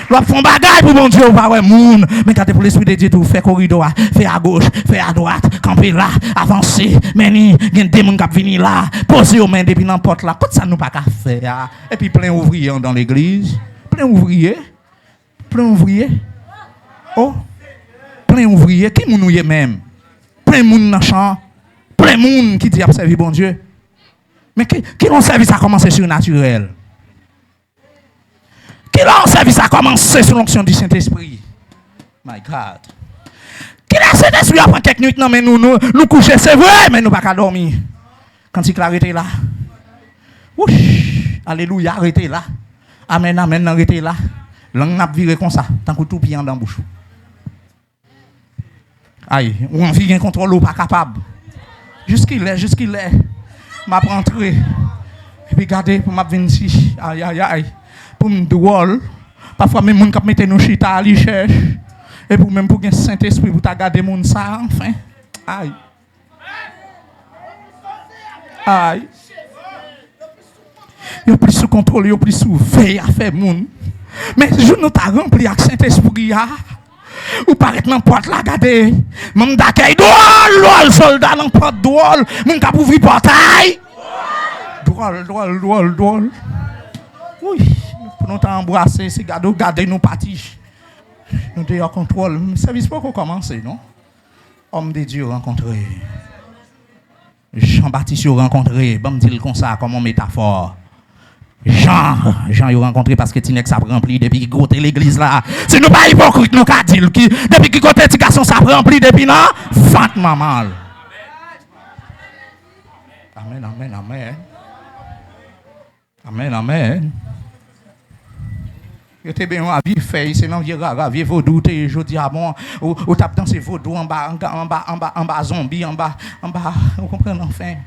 Lè w ap fè yon bagay pou Bondye, ou pa wè moun. Men gade pou Lespri de Dye di w fè koridò a, fè agoch, fè adwat, kanpe la, avanse, men ni, gen de moun k ap vini la, poze yo men depi nan pòt la. Kot sa nou pa ka fè a? Epi plen ouvriye anndan legliz. Plen ouvriye. Plen ouvriye. Oh. Plen ouvriye. Ki moun ou ye menm? Plen moun nan chan. Plen moun ki di y ap sèvi Bondye. Men ki, ki yon sèvis a kòmanse sirnatirèl. Kilè yon sèvis a kòmanse sou lonksyon di Sentespri? My God. Kilè Sentespri a pran kèk nwit nan men nou, nou, nou kouche, se vre, men nou pa ka dòmi. Kantik la rete la. Wouch! Alelouya, rete la. Amèn, amèn nan rete la. Lang nan ap vire konsa, tankou toupi anndan bouch ou. Ay, ou anvi gen kontwòl, ou pa kapab. Jiskilè, jiskilè m ap antre? Epi gade pou m ap vin si, ay, ay, ay, pou m dwòl. Pafwa menm moun k ap mete nou chita a, li chèch. Epi ou menm pou gen Sentespri pou ta gade moun sa, anfen. Ay. Ay. Yo plis sou kontwòl, yo plis sou veye afè moun. Men jou nou ta ranpli ak Sentespri a, ou parèt nan pòt la, gade, manm dakèy dwòl, dwòl, sòlda nan pòt dwòl, moun k ap ouvri pòtay dwòl, dwòl, dwòl, dwòl. Wi, pou nou ta anbrase, se gade w gade nou pati. Nou deyò kontwòl. Sèvis poko kòmanse, non. Homme de Dieu rankontre. Jan Batis yo rankontre, ban m di l konsa, kòm yon metafò. Jan, jan yo rankontre, paske ti nèg sa ap ranpli depi ki kote legliz la. Si nou pa ipokrit, nou ka di l ki, depi ki kote ti gason sa ap ranpli, depi nan vant manman l. Amèn, amèn, amèn. Amèn, amèn. Yo te benyen w a vye fèy, se nan vye rara, vye vodou w te ye jodi a, bon, ou, ou t ap danse vodou anba, anba, anba, anba, anba zonbi, anba, anba, ou konprann, anfen.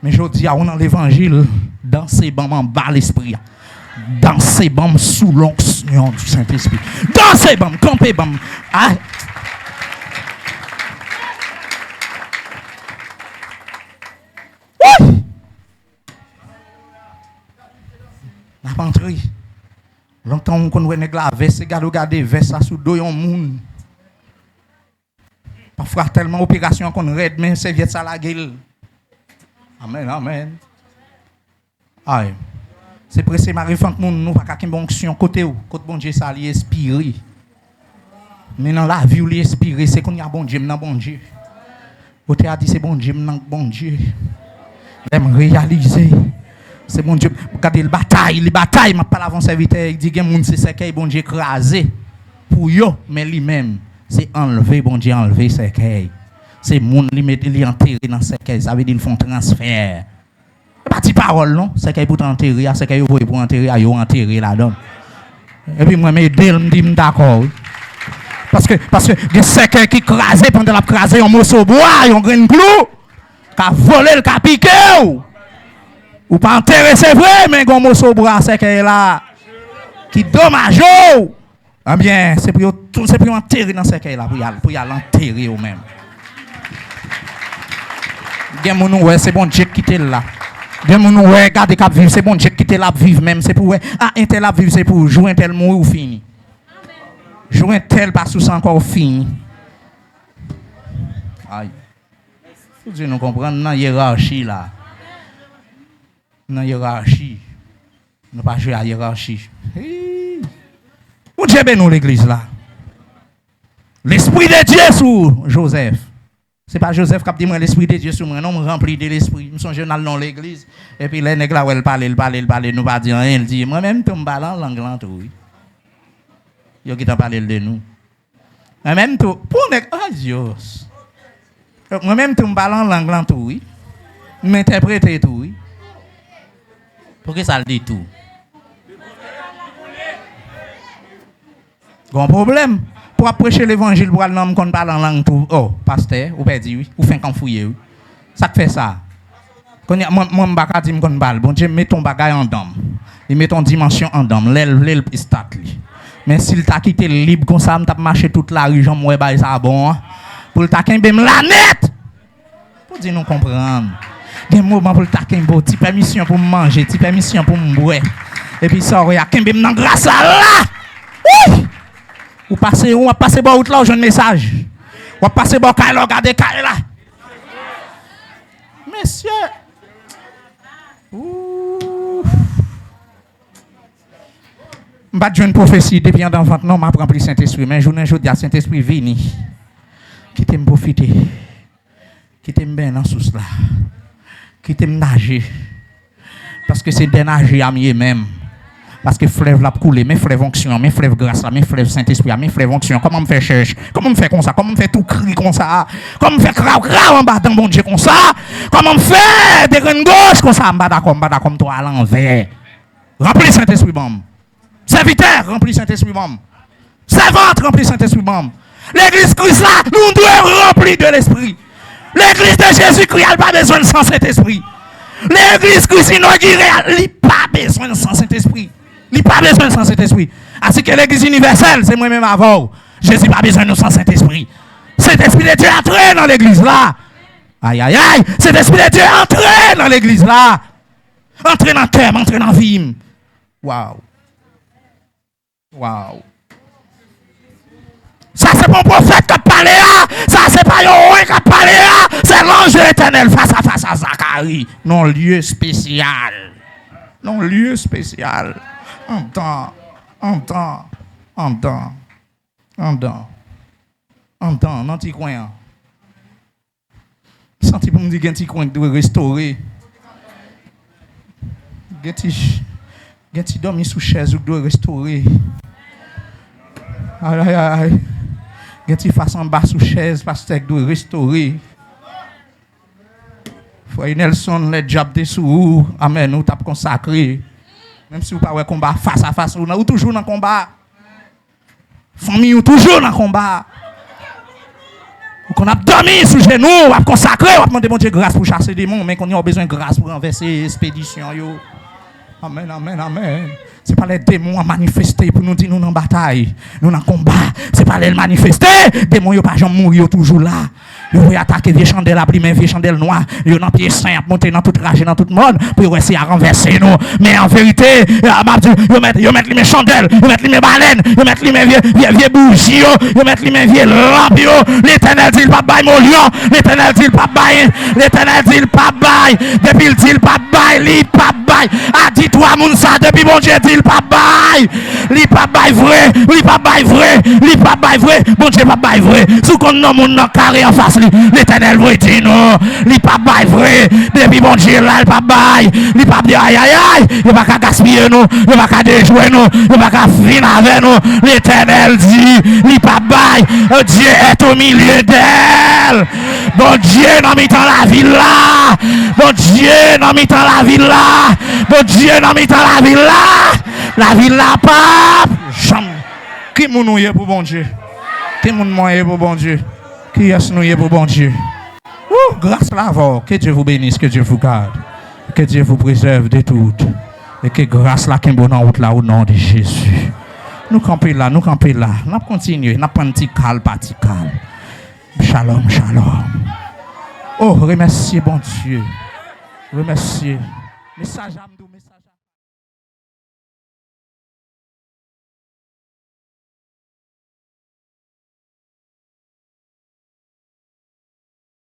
Men jodi a, ou nan levanjil, danse ban m anba Lespri a. Danse ban m sou lonksyon di Sentespri. Danse ban m, kanpe ban m. Ah. Wouy! N ap antre. Lontan ou konn wè nèg la vèse, gade w gade vès la sou do yon moun. Pafwa tèlman operasyon an konn rèd, men sèvyèt sa lage l. Amèn, amèn. Ay. Se prese mare vant moun, nou pa ka kenbe onksyon kote w, kot Bondye sa li espire. Men nan lavi w li espire, se kounye a Bondye m nan Bondye. Otè a di se Bondye m nan Bondye. Lè m reyalize, se Bondye m, gade l batay, li batay, m ap pale avè yon sèvitè, li di gen moun se sèkèy Bondye kraze pou yo, men li menm, se anlve Bondye anlve sèkèy. Se moun li mete, li antere nan sèkèy, sa vle di l fè yon transfè. E pa ti pawòl non, sèkèy pou t antere a, sèkèy yo voye pou antere a, yo antere ladan l. Epi mwen m ede l, m di m dakò wi. Paske, paske gen sèkèy ki kraze pandan l ap kraze yon moso bwa, yon grenn klou. ka vole l, ka pike w. Ou pa antere, se vre, men gon moso bwa sèkèy la ki domaje w. Ebyen, se pou yo tou, se pou yo antere nan sèkèy la, pou y al, pou y al antere yo menm. Gen moun ou wè, se Bondye k kite l la. Gen moun ou wè, gade k ap viv, se Bondye k kite l ap viv menm. Se pou wè, a, entèl ap viv, se pou jou entèl mouri, ou fini. Jou entèl pa sou sa ankò, ou fini. Ay. Pou di nou konprann nan yerachi la. Nan yerachi. Nou pa jwe a yerachi. Hii. Bondye beni w legliz la. Lespri de Dye sou Joseph. Se pa Joseph k ap di mwen, Lespri de Dye sou mwen, non, m ranpli de Lespri. M sonje m al nan yon legliz, epi lè nèg la wè l pale, l pale, l pale, nou pa di anyen, l di, mwen menm tou m pale an lang lan tou, wi. Yo gentan pale l de nou. Mwen menm tou, pou nèg, ay Diyos. Mwen menm tou m pale an lang lan tou, wi. M entèprete tou, wi. Poukisa l di tou? Gon pwoblèm. Pou ap preche levanjil, pou al nan m konn pale an lang tou. Oh, pastè, ou pèdi, wi. Ou fenk anfouye, wi. Sa k fè sa? Kounye a, mwen, mwen, m pa ka di m konn pale. Bondye met yon bagay andan m. Li met yon dimansyon andan m. Lè l vle, l estat li. Men si l ta kite l lib konsa, m t ap mache tout lari, jan m wè bagay sa bon an. Pou l ta kenbe m la nèt! Pou di nou konprann. Gen moman pou l ta kenbe w, ti pèmisyon pou m manje, ti pèmisyon pou m bwè. Epi sa w wè a, kenbe m nan gras la la! Wi! Ou pase, w ap pase bò wout la, ou jwenn mesaj. W ap pase bò kay la, w gade kay la. Mesye! Ooh. M pa t jwenn pwofesi depi anndan vant non, m ap ranpli Sentespri. Men jounen jodi a, Sentespri vini. Kite m pwofite. Kite m benyen nan sous la. Kite m naje. Paske se dè naje a m ye menm. Paske flèv la ap koule. Men flèv onksyon an, men flèv gras la, men flèv Sentespri a, men flèv onksyon. Kòman m fè chèch? Kòman m fè konsa? Kòman m fè tou kri konsa? Kòman m fè kraw kraw anba dan Bondye konsa? Kòman m fè degrenngoch konsa? M pa dakò, m pa dakò, m twò alanvè. Ranpli Sentespri ban m. Sèvitè, ranpli Sentespri ban m. Sèvant, ranpli Sentespri ban m. Legliz Kris la, nou dwe ranpli de Lespri. Legliz de Jezikri a, li pa bezwen san Sentespri. Legliz Kris inogire a, li pa bezwen san Sentespri. Li pa bezwen san Sentespri. Asike legliz inivèsèl, se mwen menm avè w. Jezi pa bezwen nou san Sentespri. Sentespri de Dye antre nan legliz la. Ayayay, Sentespri de Dye antre nan legliz la. Antre nan kè m, antre nan vi m. Waw. Waw. Sa se pa yon pwofèt k ap pale a. Sa se pa yon wen k ap pale a. Se lanj de Letènèl fas a fas a Zakari. Nan lye espesyal. Nan lye espesyal. Anndan. Anndan. Anndan. Anndan. Anndan. Nan ti kwen an. M santi pou m di gen ti kwen k dwe restore. Gen ti, gen ti dòmi sou chèz ou k dwe restore. Ay, ay, ay, ay. Gen ti fas anba sou chèz pastè k dwe restore. Frè Nelson, lè dyab te sou ou, amèn, ou t ap konsakre. Menm si ou pa wè konba fas a fas, ou nan, ou toujou nan konba. Fanmi ou toujou nan konba. Ou konn ap dòmi sou jenou, w ap konsakre, w ap mande Bondye gras pou chase demon, men kounye a w bezwen gras pou ranvèse espedisyon yo. Amèn, amèn, amèn. Se pa lè demon an manifeste pou nou di nou nan batay, nou nan konba. Se pa lè l manifeste, demon yo pa janm mouri, yo toujou la. Yo voye atake vye chandèl ap limen, vye chandèl nwa. Yo nan pye sen, ap monte nan tout raje, nan tout mòn, pou yo wè si y a ranvèse nou. Men an verite, m ap di, yo mèt, yo mèt limen chandèl, yo mèt limen balèn, yo mèt limen vye, vye, vye bouji yo, yo mèt limen vye lanp yo. Letènèl di l p ap bay molyon. Letènèl di l p ap bay. Letènèl di l p ap bay. Depi l di l p ap bay, li p ap bay. A di twa moun sa, depi Bondye di l p ap bay, li p ap bay vre, li p ap bay vre, li p ap bay vre. Bondye p ap bay vre. Si w konn non moun nan kare anfas li, Letènèl voye di nou, li p ap bay vre. Depi Bondye la, li p ap bay. Li p ap di, ayayay, yo pa ka gaspiye nou, yo pa ka dejwe nou, yo pa ka fin avè nou. Letènèl di, li p ap bay. Dieu est au milieu d'elle. Bondye nan mitan lavil la. Bondye nan mitan lavil la. Bondye nan mitan lavil la. Lavil la p ap janm. Ki moun ou ye pou Bondye? Ki moun mwen ye pou Bondye? Kiyès nou ye pou Bondye? Gras la avè w. Ke Dye vou benis, ke Dye vou gad, ke Dye vou prezèv de tout. E ke gras la kenbe w nan wout la, o non de Jezi. Nou kanpe la, nou kanpe la. N ap kontinye, n ap pran ti kal pa ti kal. Shalom, shalom. Oh, remèsye Bondye. Remèsye. Mesaj a m di w, mesaj.